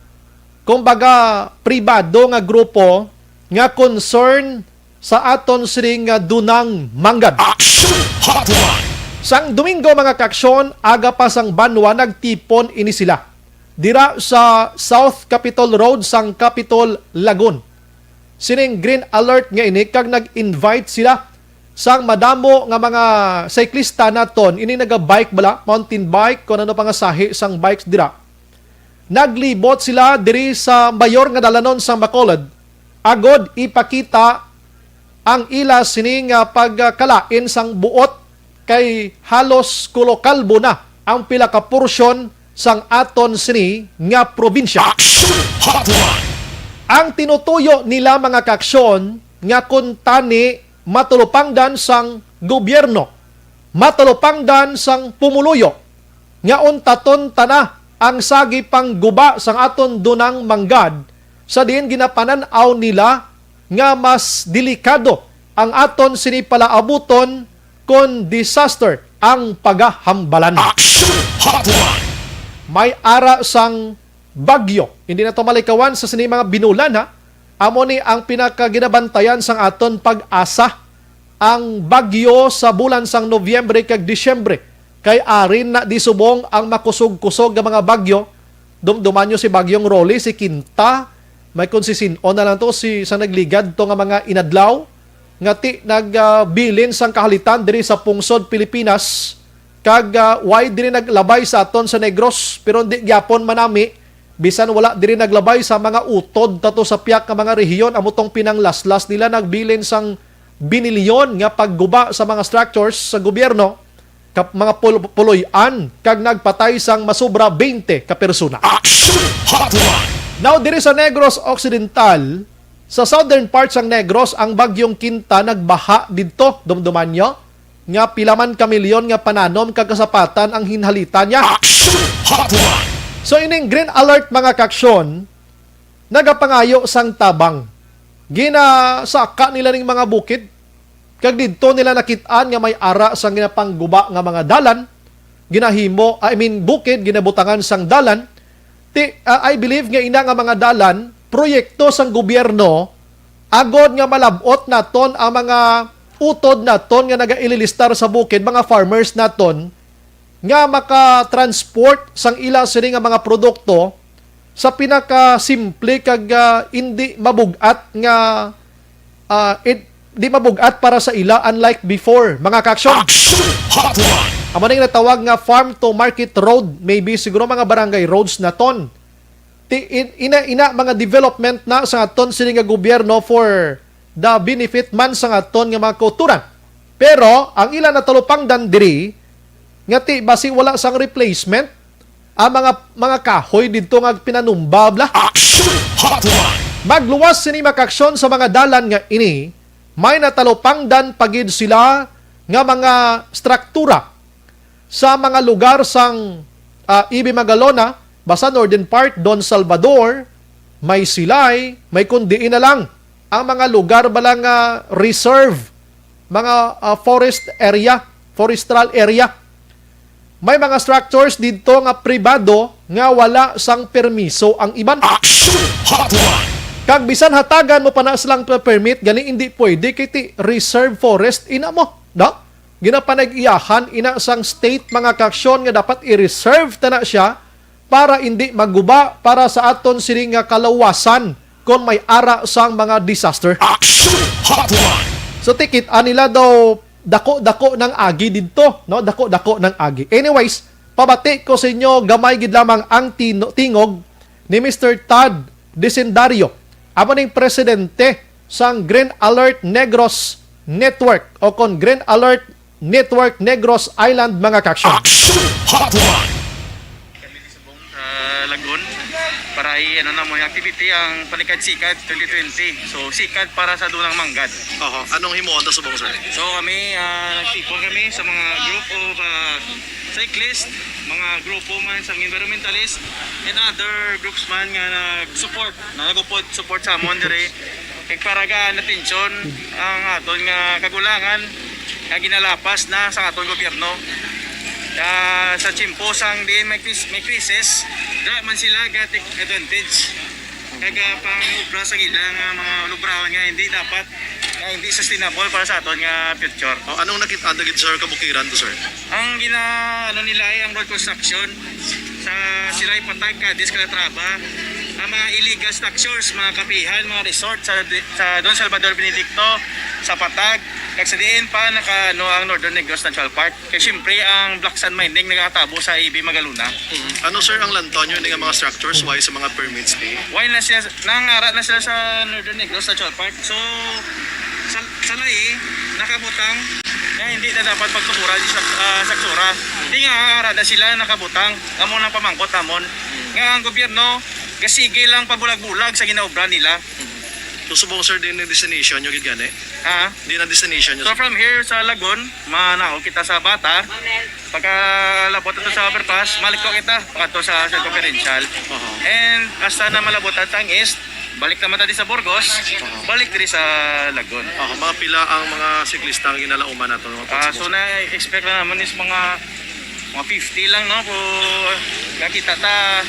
Kumbaga, pribado nga grupo nga concern sa aton sining nga dunang manggad. Action Hotline! Sang Domingo, mga kaaksyon, aga pa sang banwa, nagtipon ini sila dira sa South Capitol Road sang Capitol Lagoon. Sining Green Alert nga ini, kag nag-invite sila sang madamo nga mga siklista naton, ini naga-bike bala, mountain bike, kung ano pa nga sahi sang bikes dira. Naglibot sila diri sa mayor nga dalanon sang Bacolod, agod ipakita ang ila sini nga pagkalain sang buot, kay halos kulokalbo na ang pila ka porsyon sang aton sini nga probinsya. Action Hotline! Ang tinutuyo nila, mga kaaksyon, nga kuntani matalupangdan sang gobyerno, matalupangdan sang pumuluyo, nga untaton ta na ang sagi pangguba sang aton dunang manggad, sa diin ginapanan-aw nila nga mas delikado ang aton sini palaabuton kon disaster ang pagahambalan. Action Hotline! May ara sang bagyo. Hindi na to malikawan sa sini mga binulan, ha. Amo ni ang pinakaginabantayan sang aton pag-asa, ang bagyo sa bulan sang Nobyembre kag Disyembre, kay ari na di subong ang makusog-kusog nga mga bagyo, Dumduman nyo si Bagyong Rolly, si Quinta, may kung sisin-o na lang to, si, sa nagligad to nga mga inadlaw, nga ti nagbilin sang kahalitan diri sa pungsod Pilipinas, kag, ah, why diri naglabay sa aton sa Negros, pero hindi gyapon manami, bisan wala diri naglabay sa mga utod tato sa piyak nga mga rehiyon, amo tong pinanglaslas nila, nagbilin sang binilyon nga pagguba sa mga structures sa gobyerno, kap-, mga pul-, puloy-an, kag nagpatay sang masubra twenty ka persona. Action Hotline! Now, diri sa Negros Occidental, sa southern part sang Negros, ang Bagyong Quinta nagbaha didto, dumduman nyo, nga pila man ka milyon nga pananom kag kasapatan ang hinhalitan niya. Action Hotline! So, ining green alert, mga kaaksyon, nagapangayo sang tabang. Ginasaka nila ning mga bukid, kag didto nila nakit-an nga may ara sang ginapangguba nga mga dalan, ginahimo, I mean, bukid, ginabutangan sang dalan. Ti, ah, I believe nga ina nga mga dalan, proyekto sang gobyerno, agod nga malab-ot naton ang mga utod naton nga nagaililistar sa bukid, mga farmers naton, nga maka-transport sang ila sini nga mga produkto sa pinakasimple kag, ah, indi mabug-at nga, ah, it, di mabug-at para sa ila, unlike before, mga kaaksyon. Action Hotline! Amo ning natawag nga farm to market road, maybe siguro mga barangay roads naton. Ti-, in-, ina, ina mga development na sa aton sini nga gobyerno for the benefit man sa aton nga mga kauturan. Pero ang ila natalupangdan diri nga ti basi wala sang replacement ang mga, mga kahoy didto nga pinanumba, bla. Action Hotline! Magluwas sini makaaksyon sa mga dalan nga ini, may natalupangdan pa gid sila nga mga struktura sa mga lugar sang, ah, Ibi Magalona, basta northern part, Don Salvador, may Silay, may kun diin na lang ang mga lugar bala nga reserve, mga, ah, forest area, forestral area. May mga structures didto nga pribado nga wala sang permiso ang iban. Action Hotline! Kag bisan hatagan mo pa na silang permit, gani hindi pwede kay ti reserve forest ina mo, no? Ginapanag-iyahan ina sang state, mga kaaksyon, nga dapat i-reserve ta na siya para indi maguba para sa aton sini nga kaluwasan kon may ara sang mga disaster. Action Hotline! So, ti kit-an nila daw dako-dako nang agi didto, no? Dako-dako nang agi. Anyways, pabati ko sa inyo, gamay gid lamang ang tino-, tingog ni Mister Todd Disendario, amo ning presidente sang Green Alert Negros Network o kon Green Alert Network Negros Island, mga kaaksyon. Action Hotline! Kami ni Subong sa Lagun para i-, ano na mo, yung activity ang Panikad Sikad twenty twenty. So, sikad para sa dunang manggad. Oho. Anong himuon ta subong, sir? So, kami, ah, nagtipon kami sa mga group of, ah, cyclist, mga grupo man sa environmentalist, and other groups man nga nag-support, na nag-upod support sa amon dire. Kay para gaan atensyon ang aton nga kagulangan nga ginalapas na sa aton gobyerno. Ah, sa tiyempo sang diin may kris-, may krisis, dira man sila ga-take advantage. Kag, ah, pang-obra sa ila nga mga lubrawan nga hindi dapat, nga hindi sustainable para sa aton nga future. O, anong nakita gid, sir, kabukiran to, sir? Ang gina-, ano nila ay ang road construction sa Silay Patag, Cadiz, Calatrava. Ang mga illegal structures, mga kapihan, mga resort sa, sa Don Salvador Benedicto, sa Patag, kag sa diin pa naka, ano, ang Northern Negros Natural Park. Kay siyempre, ang black sand mining nagakatabo sa Ibi Magalona. Mm. Ano, sir, ang lantaw nyo ini nga mga structures? Why sa mga permits, di? Why na siya, nangara na sila sa Northern Negros Natural Park. So, sa, sa lai, nakabutang na hindi na dapat pagtukuran sa, ah, structura. Di nga, ara na sila nakabutang. Amo nang pamangkot namon. Nga ang gobyerno, gasige lang pabulag-bulag sa ginaobra nila. So, subong, sir, din ang destination nyo gid gani? Ha? Din ang destination nyo? So, from here sa Lagun, manaog kita sa Bata. Pagkalabot ito sa overpass, maliko kita, pagkadto sa circumferential. Oho. And hasta na malabot ang Tang East, balik naman tayo sa Burgos, balik diri sa Lagun. Oho, mga pila ang mga siklista ang ginalauman nato, mga Ah, so, pagsubo? Na-expect na naman is mga, mga fifty lang, no? Kung nakita ta,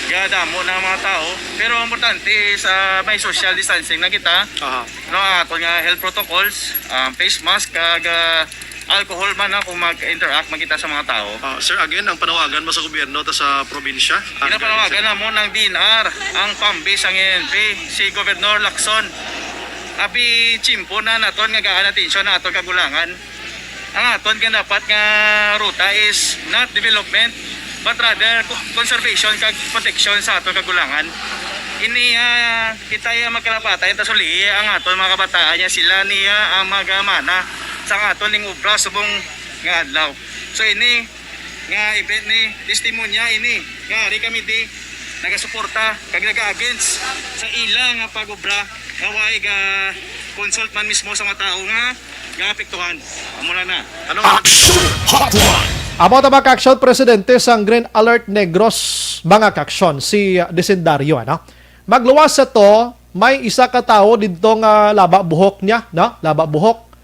gadamo na ang mga tao. Pero importante, sa may social distancing na kita, Aha. no, ang aton nga health protocols, ang face mask, kag, ah, Alcohol man na kung mag-interact man kita sa mga tao. Ah, sir, again, ang panawagan mo sa gobyerno ta sa probinsya? Ang Ginapanawagan namon ang D N R, ang PAMBI sang N P, si Governor Lacson. Abi, tiyempo na naton nga gaan atensyon ang aton kagulangan. Ang aton nga dapat nga ruta is not development, but rather co-, conservation kag protection sa aton kagulangan. Ini, ah, kita ya magkalapatan, ta sulihi ang aton mga kabataan niya, sila niya ang magamana sa aton ning obra subong nga adlaw. So ini nga event ni testimonya ini nga ari kami di nagasuporta kag naga-against sa ila nga pag-obra nga way ga consult man mismo sa mga tao nga gaapektuhan. Amo lang na. Ano nga Action Hotline! Amo ta, mga ka-action, presidente sang Green Alert Negros, mga ka-action, si, uh, Disendario, ano? Magluwas sa to, may isa ka tawo didto nga laba buhok niya, no? Laba buhok.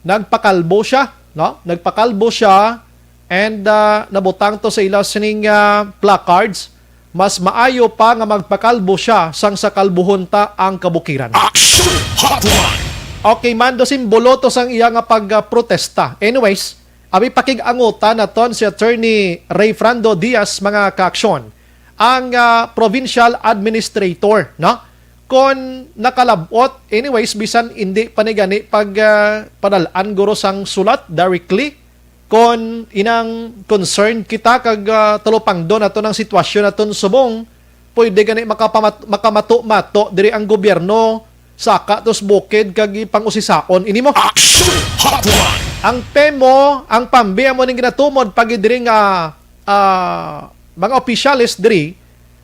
Nagpakalbo siya, no? Nagpakalbo siya, and, uh, nabutang to sa ila sining, uh, placards. Mas maayo pa nga magpakalbo siya sang sa kalbuhon ta ang kabukiran. Action Hotline! Okay, Mando, simbolo to sang iya nga pagprotesta. Anyways, abi, pakig-angutan naton si Attorney Rayfrando Diaz, mga kaaksyon, ang, ah, provincial administrator, no? Kon nakalab-ot, anyways, bisan hindi pa ni gani pag, ah, padal-an guro sang sulat directly, kon inang concerned kita kag, ah, talupangdon naton ang sitwasyon naton subong, pwede gani makapamat-, makamato-mato diri ang gobyerno, saka tos bukid kag ipang-usisaon ini mo. Action Hotline! Ang PEMO, ang PAMBI amo ning ginatumod pagi diri nga, ah, mga opisyales diri,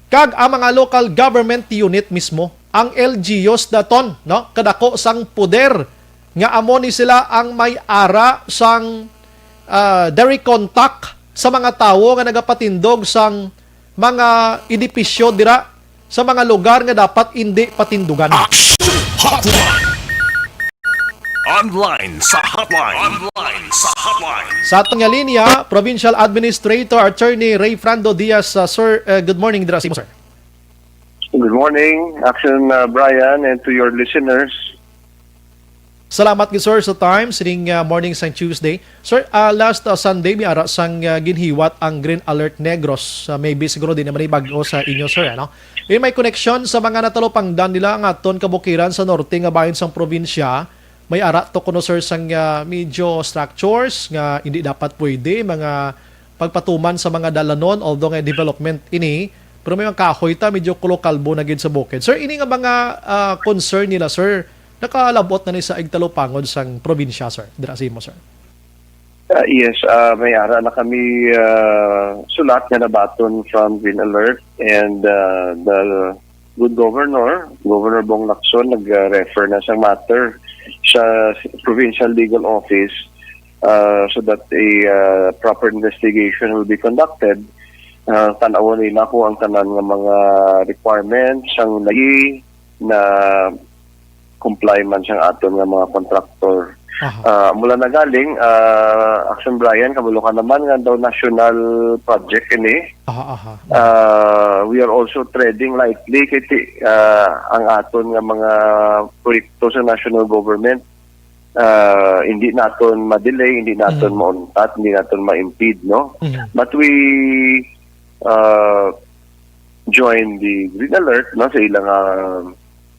kag ang mga local government unit mismo, ang L G Us daton, no? Kadako sang poder nga amo ni sila ang may ara sang, ah, direct contact sa mga tawo nga nagapatindog sang mga edipisyo dira sa mga lugar nga dapat indi patindugan. Action Hotline! Online sa hotline. Online sa hotline. Sa aton nga linya, Provincial Administrator Attorney Rayfrando Diaz. Uh, sir, uh, good morning dira sa imo, sir. Good morning, Action, uh, Brian, and to your listeners. Salamat gid, sir, sa time sining, uh, morning sang Tuesday. Sir, uh, last, uh, Sunday, may ara sang, uh, ginhiwat ang Green Alert Negros. Uh, maybe siguro di naman bag-o sa inyo, sir, ano? May, may koneksyon sa mga natalupangdan nila ang aton kabukiran sa norte nga bahin sang probinsya. May ara to kuno, sir, sang, ah, medyo structures nga hindi dapat pwede, mga pagpatuman sa mga dalanon, although nga development ini, pero may mga kahoy ta, medyo kulo kalbo na gid sa bukid. Sir, ini nga mga, ah, concern nila, sir, nakalabot na ni sa igtalupangod sang probinsya, sir, dira sa imo, sir? Ah, yes, ah, may ara na kami, ah, sulat nga nabaton from Green Alert and, ah, the good governor, Governor Bong Lacson, nag-refer na sa matter sa Provincial Legal Office, ah, so that a, ah, proper investigation will be conducted. Ah, tan-awon nila kung ang tanan nga mga requirements ang nai na comply man sang aton nga mga contractor. Aha. Ah, mula na galing, ah, Action Brian, kabalo ka naman nga daw national project ini. Aha, aha. Ah, we are also treading lightly kay ti-, ah, ang aton nga mga proyekto sa national government, ah, hindi naton ma-delay, hindi naton Mm. mauntat, hindi naton ma-impede, no? Mhm. But we, ah, join the Green Alert, no, sa ilang, ah,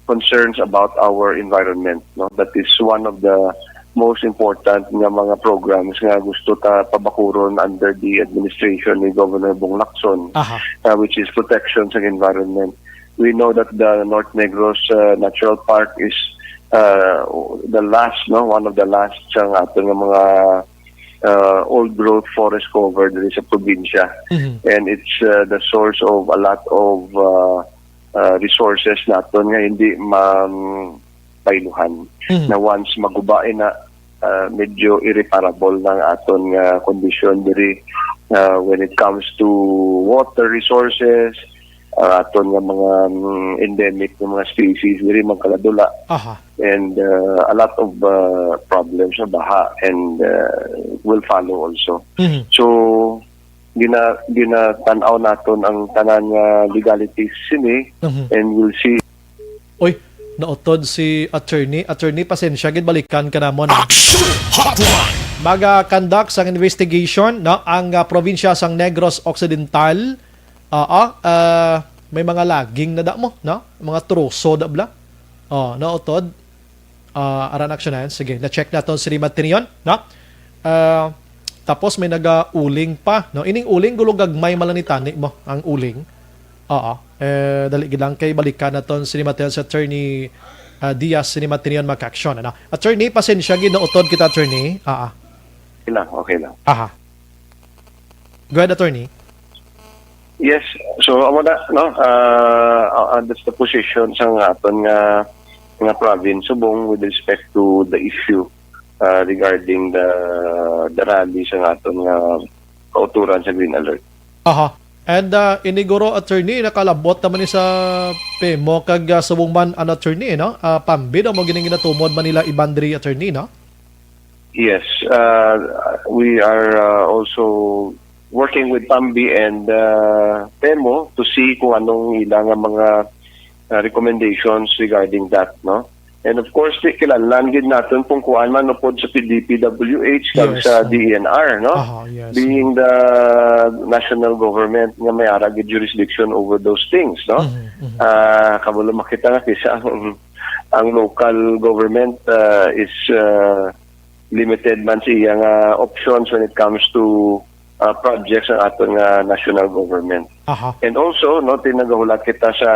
concerns about our environment, no? That is one of the most important nga mga programs nga gusto ta pabakuron under the administration ni Governor Bong Lacson, Aha. uh, which is protection sa environment. We know that the North Negros, uh, Natural Park is, uh, the last, no, one of the last sa aton nga mga, uh, old growth forest cover diri sa probinsya. Mhm. And it's, uh, the source of a lot of, uh, uh, resources naton nga hindi ma-, pailuhan. Mhm. Na once maguba na, uh, medyo irreparable na ang aton nga kondisyon diri, uh, when it comes to water resources, uh, aton nga mga, mm, endemic nga mga species diri magkaladula. Aha. And, uh, a lot of, uh, problems na baha and, uh, will follow also. Mhm. So, gina-, ginatan-aw naton ang tanan nga legalities sini, Mhm. and we'll see. Oy, nautod si attorney. Attorney, pasensya gid, balikan ka namon, ah. Action Hotline! Maga-conduct sang investigation, no, ang, ah, probinsya sang Negros Occidental. Oo, ah, may mga logging na da mo, no? Mga troso da bla. Oh, no, utod. Ah, aran aksyonan. Sige, na-check naton si Rimatinion, no? Ah, tapos may naga-uling pa, no? Ining uling, gulo gagmay man lang ni tani mo ang uling. Oo. Eh, dali gid lang kay balikan naton si Mateo, si Attorney, ah, Diaz, si Mateo maka-action, ano? Attorney, pasensya gid, nautod kita, Attorney. Ah, ah. Okay lang, okay lang. Aha. Go ahead, Attorney. Yes, so amo na, no, uh, uh, that's the position sa nga aton nga nga province subong with respect to the issue uh, regarding the the rally sa nga aton nga kauturan sa Green Alert. Aha. And uh, iniguro, Attorney, nakalabot naman ni sa PEMO kag uh, subong man an, Attorney, no? Uh, PAMBI daw mo gining ginatumod man nila i-ban diri, Attorney, no? Yes, uh, we are uh, also working with PAMBI and uh, PEMO to see kung anong ila nga mga uh, recommendations regarding that, no? And of course, di, kinahanglan gid naton kung kuan man upod sa P D P W H kag Yes, sa sir. D E N R, no? Aha, yes. Being the national government nga may ara gid jurisdiction over those things, no? Mhm, mhm. Ah, kabalo makita nga kisa ang, ang local government ah, is ah, limited man sa iya nga options when it comes to ah, projects ng aton nga national government. Aha. And also, no, tinagahulat kita sa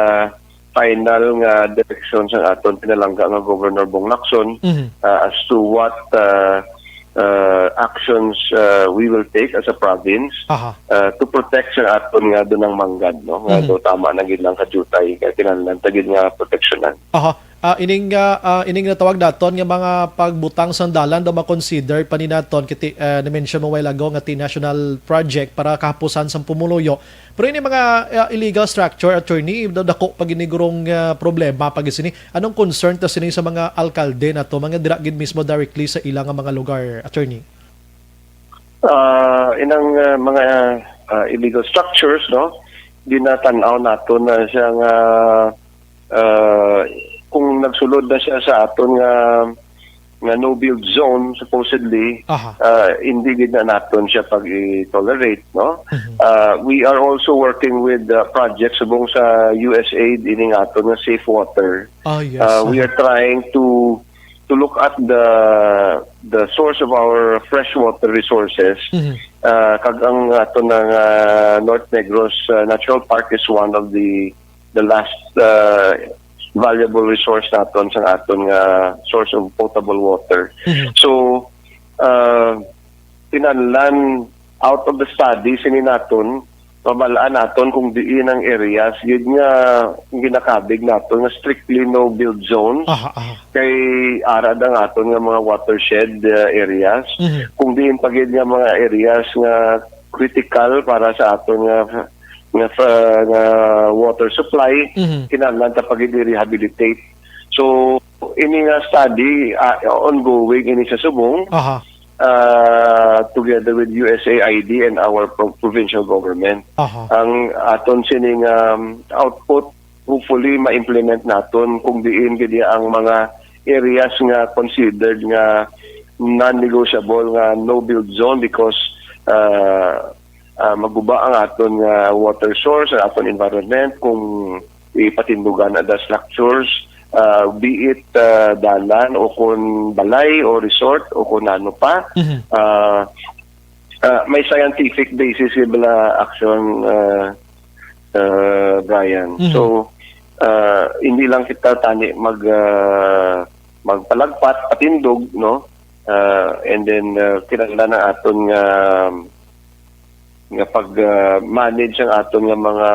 final nga direksyon sa aton pinalangga nga Governor Bong Lacson Mhm. uh, as to what uh, uh, actions uh, we will take as a province Aha. uh, to protect sa aton nga dunang manggad, no, nga Mhm. do tama na gid lang kajutay kay kinahanglan ta gid nga proteksyonan. Aha. Ah, ining ah, ah, ining natawag naton nga mga pagbutang sang dalan daw ma-consider pa ni naton kiti, ah, na-mention mo while ago nga ti national project para kahapusan sang pumuluyo. Pero ini mga ah, illegal structure, Attorney, daw dako pa ginigurong ah, problema pa gid sini. Anong concern ta sini sa mga alkalde nato, mga dira gid mismo directly sa ila nga mga lugar, Attorney? Ah, inang ah, mga ah, illegal structures, no, ginatan-aw nato na siya nga ah, kung nagsulod na siya sa aton nga nga no build zone supposedly, Aha. ah, hindi gid na naton siya pag-tolerate, no? Mhm. Ah, we are also working with uh, projects subong sa U S A I D ining aton nga safe water. Ah, yes. Uh, we Aha. are trying to to look at the the source of our freshwater resources. Mhm. Uh, kag ang ato nga uh, North Negros uh, Natural Park is one of the the last uh, valuable resource naton sa aton nga source of potable water. Mhm. So uh, kinahanglan out of the study sini naton mabal-an naton kung diin ang areas gid nga ginakabig naton nga strictly no build zone Aha, aha. Kay ara da nga aton nga mga watershed uh, areas Mhm. Kung diin pa gid nga mga areas nga critical para sa aton nga nga, uh, nga water supply Mhm. kinahanglan ta pa gid i-rehabilitate. So ini nga study uh, ongoing ini sa subong Aha. uh, together with U S A I D and our pro- provincial government. Aha. Ang aton sining um, output hopefully ma-implement naton kung diin gid ang mga areas nga considered nga non-negotiable nga no-build zone because uh, uh, maguba ang aton nga water source, ang aton environment kung ipatindugan ada structures uh, be it uh, dalan o kun balay o resort o kun ano pa Mhm. uh, uh, may scientific basis yung mga action uh, uh, Brian. Mhm. So uh, hindi lang kita tani mag uh, magpalagpat patindog no uh, and then uh, kinahanglan ang aton nga nga pag uh, manage ang aton nga mga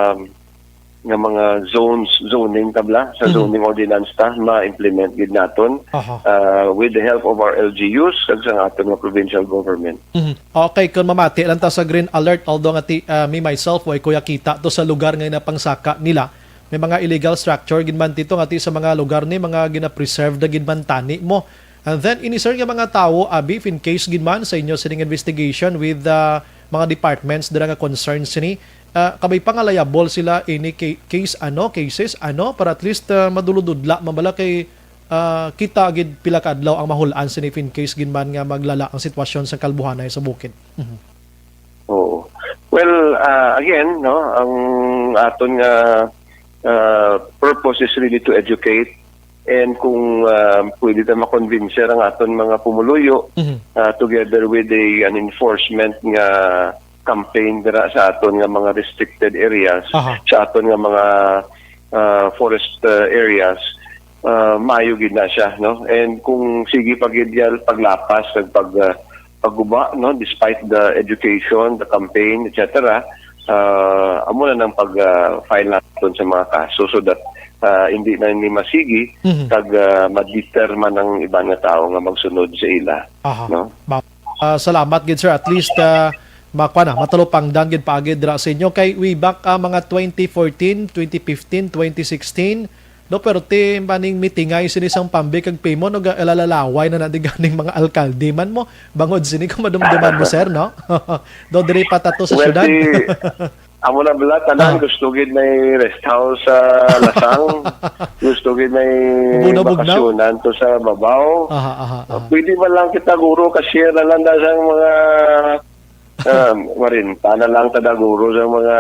nga mga zones zoning tabla sa Mhm. zoning ordinance ta ma-implement gid naton Aha. uh, with the help of our L G Us kag sa aton nga provincial government. Mhm. Okay, kung mamati lang ta sa green alert, although nga ti, ah, me myself, way ko ya kita to sa lugar nga napangsaka nila. May mga illegal structure gid man dito nga ti sa mga lugar ni mga gina-preserve na gid man tani mo. And then ini sir nga mga tawo, abi, if in case gid man sa inyo sining investigation with ah, mga departments dira nga concern sini, ah, kabay pa nga liable sila ini ca- case ano, cases ano, para at least ah, madulududla man bala kay ah, kita gid pila ka adlaw ang mahul-an sini if in case gid man nga maglala ang sitwasyon sa kalbuhanay sa bukid. Mhm. Oo. Well, ah, again, no, ang aton nga, ah, purpose is really to educate, and kung, ah, pwede ta makonvincer ang aton mga pumuluyo, Mhm. ah, together with a, an enforcement nga campaign dira sa aton nga mga restricted areas, Aha. sa aton nga mga, ah, forest, ah, areas, ah, maayo gid na siya, no? And kung sige pa gid yan, paglapas, kag pag, ah, pagguba, no? Despite the education, the campaign, et cetera, ah, amo na nang pag, ah, file naton sa mga kaso so that, ah, hindi na ni masigi, Mhm. kag, ah, ma-deter man ang iban nga tawo nga magsunod sa ila, Aha. no? Ba-, ah, salamat gid, sir. At least, ah, makwa na, matalupangdan gid paagi dira sa inyo. Kay way back, ah, mga twenty fourteen, twenty fifteen, twenty sixteen, Doc Perti, maning mitingay sini sang pambi kag pimo, no, ga-, lalalaway na na di ganing mga alkalde man mo. Bangod sini kung madumduman mo, sir, no? Do diri pa tato sa Well, syudad. si, amo na bala, tanan Ah. gusto gid may rest house sa Lasang. Gusto gid may Bugnaw-bugnaw? bakasyonan to sa Babaw. Aha, aha, aha. Pwede man lang kita, guro, ka-share na lang da sang mga, um, warinta na lang ta da, guro, sa mga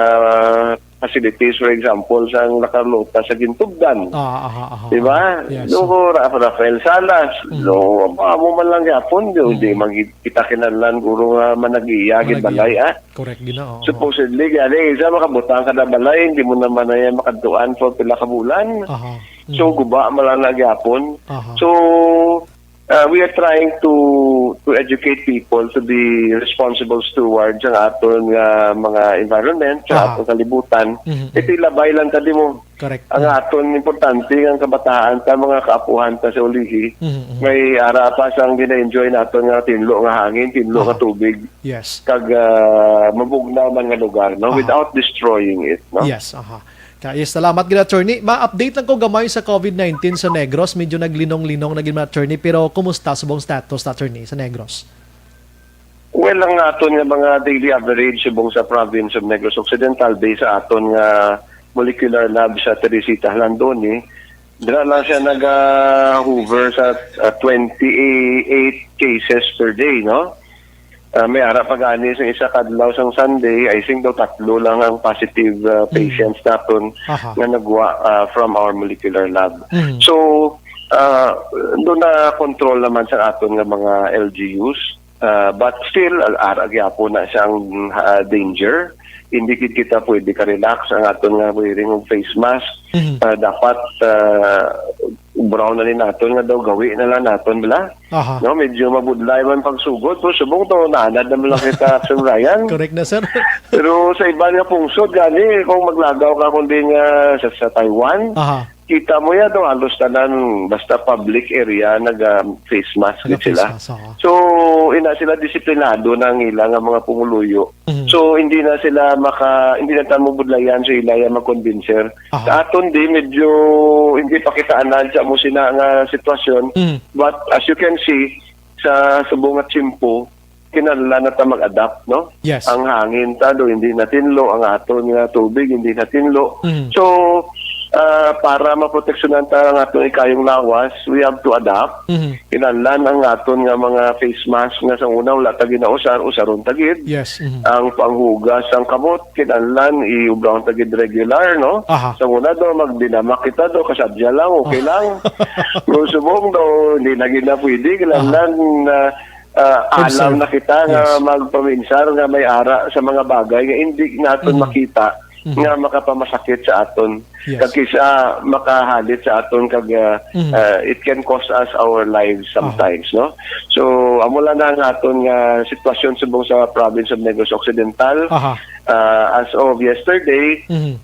facilities, for example, sang La Carlota sa Gintugdan. Ah, aha, aha, Di ba? aha. Yes. Doon ko, Ra-, Rafael Salas, Mm. no, amo man lang gyapon, di, Mm. di man gid kita kinahanglan, guro, nga manag-iya, gid Manag-iya. balay, ah. Correct, gid na, oo. Supposedly, gani, isa makabutang ka na balay, hindi mo naman na yan makadtuan for pila ka bulan. Aha. So, Mm. guba man lang na gyapon. Aha. So, uh, we are trying to to educate people to be responsible stewards ang aton nga mga environment, sa Aha. aton kalibutan. Mhm, mhm. Iti labay lang ta di mo. Correct. Ang Mm. aton importante ang kabataan ta, mga kaapuhan ta sa ulihi. Mhm, mhm. May ara pa sang gina-enjoy naton nga tinlo nga hangin, tinlo Aha. nga tubig. Yes. Kag, ah, mabugnaw man nga lugar, no? Aha. Without destroying it, no? Yes, aha. Kay salamat gid, attorney. Ma-update lang ko gamay sa covid nineteen sa Negros. Medyo naglinong-linong na gid man, attorney. Pero kumusta subong status, attorney, sa Negros? Well, ang aton nga mga daily average subong sa province of Negros Occidental, based sa aton nga molecular lab sa Teresita, Jalondoni, dira lang siya naga-hover sa, ah, twenty-eight cases per day, no? Ah, may ara pa gani sa isa ka adlaw sang Sunday, I think daw tatlo lang ang positive, ah, Mm. patients naton Aha. nga nagwa, ah, from our molecular lab. Mm. So, ah, doon na control naman sa aton nga mga L G Us. Ah, but still, al-, ara gyapon na siyang, ah, danger. Hindi gid kita pwede ka-relax ang aton nga wearing of face mask. Mhm. Ah, dapat, ah, brown na ni naton nga daw gawi na lang naton, bala. Aha. No, medyo mabudlay man pagsugod, pero subong to, naanad naman lang kita, Sir Ryan. Correct na, sir. Pero sa iban nga pungsod, gani, kung maglagaw ka kundi nga sa, sa Taiwan, Aha. kita mo yan, no, halos tanan, basta public area, nag, ah, face mask Nag gid sila. face mask, oo. So, ina sila disiplinado na ang ila nga mga pumuluyo. Mhm. So, hindi na sila maka, hindi na ta mabudlayan sa ila nga mag-convincer. Aha. Sa aton di, medyo hindi pa kita anad sa amo sina nga sitwasyon. Mm. But as you can see, sa subong nga tiyempo, kinahanglan na ta mag-adapt, no? Yes. Ang hangin ta do, hindi na tinlo, ang aton nga tubig, hindi na tinlo. Mm. So, ah, para maproteksyonan ta ang aton ikayong lawas, we have to adapt. Mhm. Kinahanglan ang aton nga mga face mask nga sa una wala ta ginausar, usaron ta gid. Yes, mhm. Ang panghugas sang kamot, kinahanglan iubrahon ta gid regular, no? Aha. Sa una daw, magdinamak kita daw, kasadya lang, okay lang. Pero subong daw, hindi na gid na pwede. Kinahanglan, ah, ah, Observe. alam na kita nga Yes. magpaminsar nga may ara sa mga bagay nga hindi naton Mhm. makita Mhm. nga makapamasakit sa aton. Yes. Kag kisa makahalit sa aton kag, ah, Mhm. ah, it can cost us our lives Aha. sometimes, no? So, amo lang na ang aton nga sitwasyon subong sa province of Negros Occidental. Aha. Ah, as of yesterday, Mhm.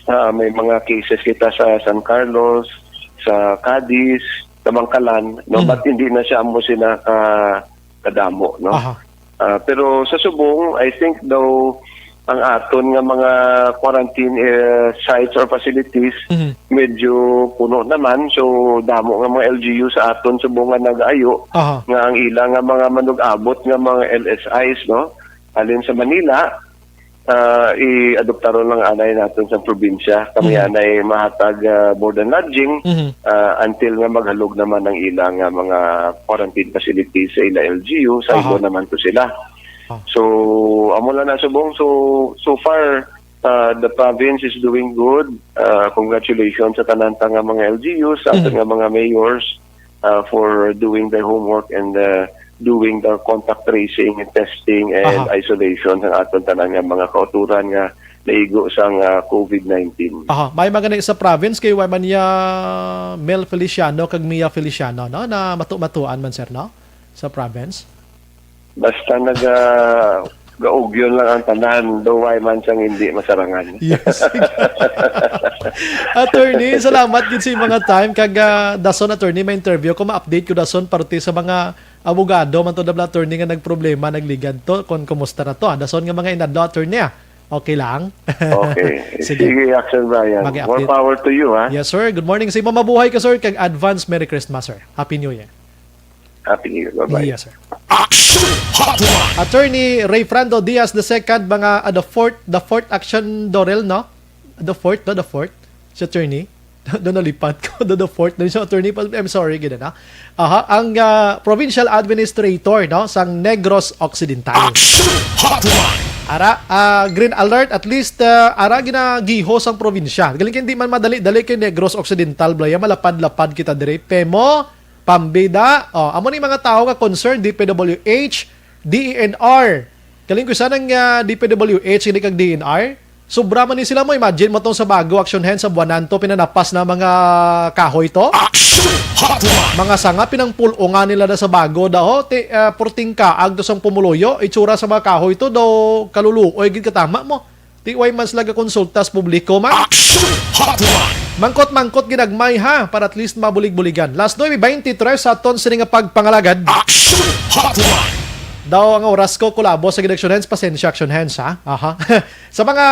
ah, may mga cases kita sa San Carlos, sa Cadiz, sa Bangkalan, no? Mhm. But hindi na siya amo sina ka, kadamo, no? Aha. Ah, pero sa subong, I think daw ang aton nga mga quarantine, eh, sites or facilities, Mhm. medyo puno naman. So, damo nga mga L G U sa aton subong nga nag-ayo Aha. nga ang ila nga mga manug-abot nga mga L S Is, no? Halin sa Manila, Ah, i-adoptaron lang anay naton sa probinsya. Kami Mhm. anay mahatag, ah, board and lodging, Mhm. ah, until nga maghalog naman ang ilang, ah, mga quarantine facilities sa ila L G U, sa Aha. imo naman to sila. Ah. So, amo lang na subong. So, so far, ah, the province is doing good. Ah, congratulations sa tanan ta nga mga L G Us, sa aton Mhm. nga mga mayors, ah, for doing their homework and, ah, doing the contact tracing and testing and Aha. isolation sa aton tanan nga mga kauturan nga naigo sang, ah, covid nineteen. Aha, may mga ni sa province kay way man niya Mel Feliciano kag Mia Feliciano, no? Na matu-matuan man, sir, no? Sa province. Basta naga-, gaugyon lang ang tanan, daw way man sang hindi masarangan. Yes. Attorney, salamat gid sa imong time. Kag, ah, dason, attorney, may interview ko, ma-update ko dason parte sa mga abogado man to, dabla, attorney, nga nagproblema, nagligad to, kung kumusta na to, ah. Dason nga mga inadlaw, attorney, ah. Okay lang? Okay. Sige. Sige, Action Brian. Mag-update. More power to you, ha? Yes, sir. Good morning sa imo. Mabuhay ka, sir. Kag advance Merry Christmas, sir. Happy New Year. Happy New Year. Bye-bye. Yes, sir. Action Hotline! Attorney Ray Frando Diaz the second, mga, ah, the fourth, the fourth Action Dorel, no? The fourth, no? The fourth? Si attorney? Doon nalipat ko. Doon the fourth. Doon sa attorney pa. I'm sorry, gina na. Aha, ang, ah, provincial administrator, no, sang Negros Occidental. Action Hotline! Ara, ah, green alert, at least, ah, ara ginagiho sang probinsya. Galing kay hindi man madali-dali kay Negros Occidental, Blaya, malapad-lapad kita dire. Pemo, Pambida, oh, amo ni mga tawo nga concerned, D P W H, D E N R. Galing ko sana nga D P W H, hindi kag D E N R. Sobra man ni sila mo. Imagine mo tong sa Bago, Action Hands, sa Buanan to, pinanapas na mga kahoy to. Action Hotline! Mga sanga, pinangpulungan nila na sa Bago daw. Ti, ah, purting kaag to sang pumuluyo. Itsura sa mga kahoy to, daw kaluluoy gid katama mo. Ti way man sila gakonsulta sa publiko, man. Action Hotline! Mangkot-mangkot ginagmay, ha, para at least mabulig-buligan. Las nuebe beintitres sa aton sini nga pagpangalagad. Action Hotline! Daw ang oras ko, kulabo sa gid Action Hands, pasensya, Action Hands, ha? Aha. Sa mga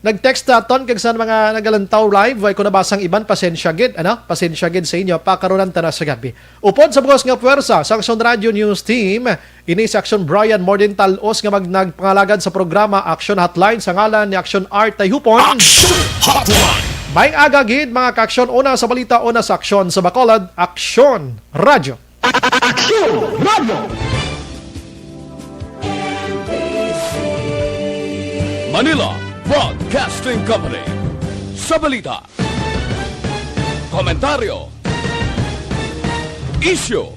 nag-text naton kag sa mga nagalantaw live, way ko nabasang iban, pasensya gid, ano? Pasensya gid sa inyo, pakarunan ta na sa gabi. Upod sa bugos nga puwersa sa Action Radio News Team, ini si Action Brian Morden Talos nga mag-, nagpangalagad sa programa Action Hotline sa ngalan ni Action Art Tayhupon. Action Hotline! Maayong aga gid, mga ka-aksyon, una sa balita, una sa aksyon sa Bacolod, Action Radio. Action Radio! Manila Broadcasting Company. Sa balita, komentaryo, isyu,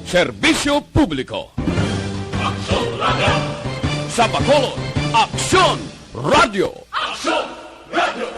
serbisyo publiko. Action Radio. Sa Bacolod, Aksyon Radio. Action Radio.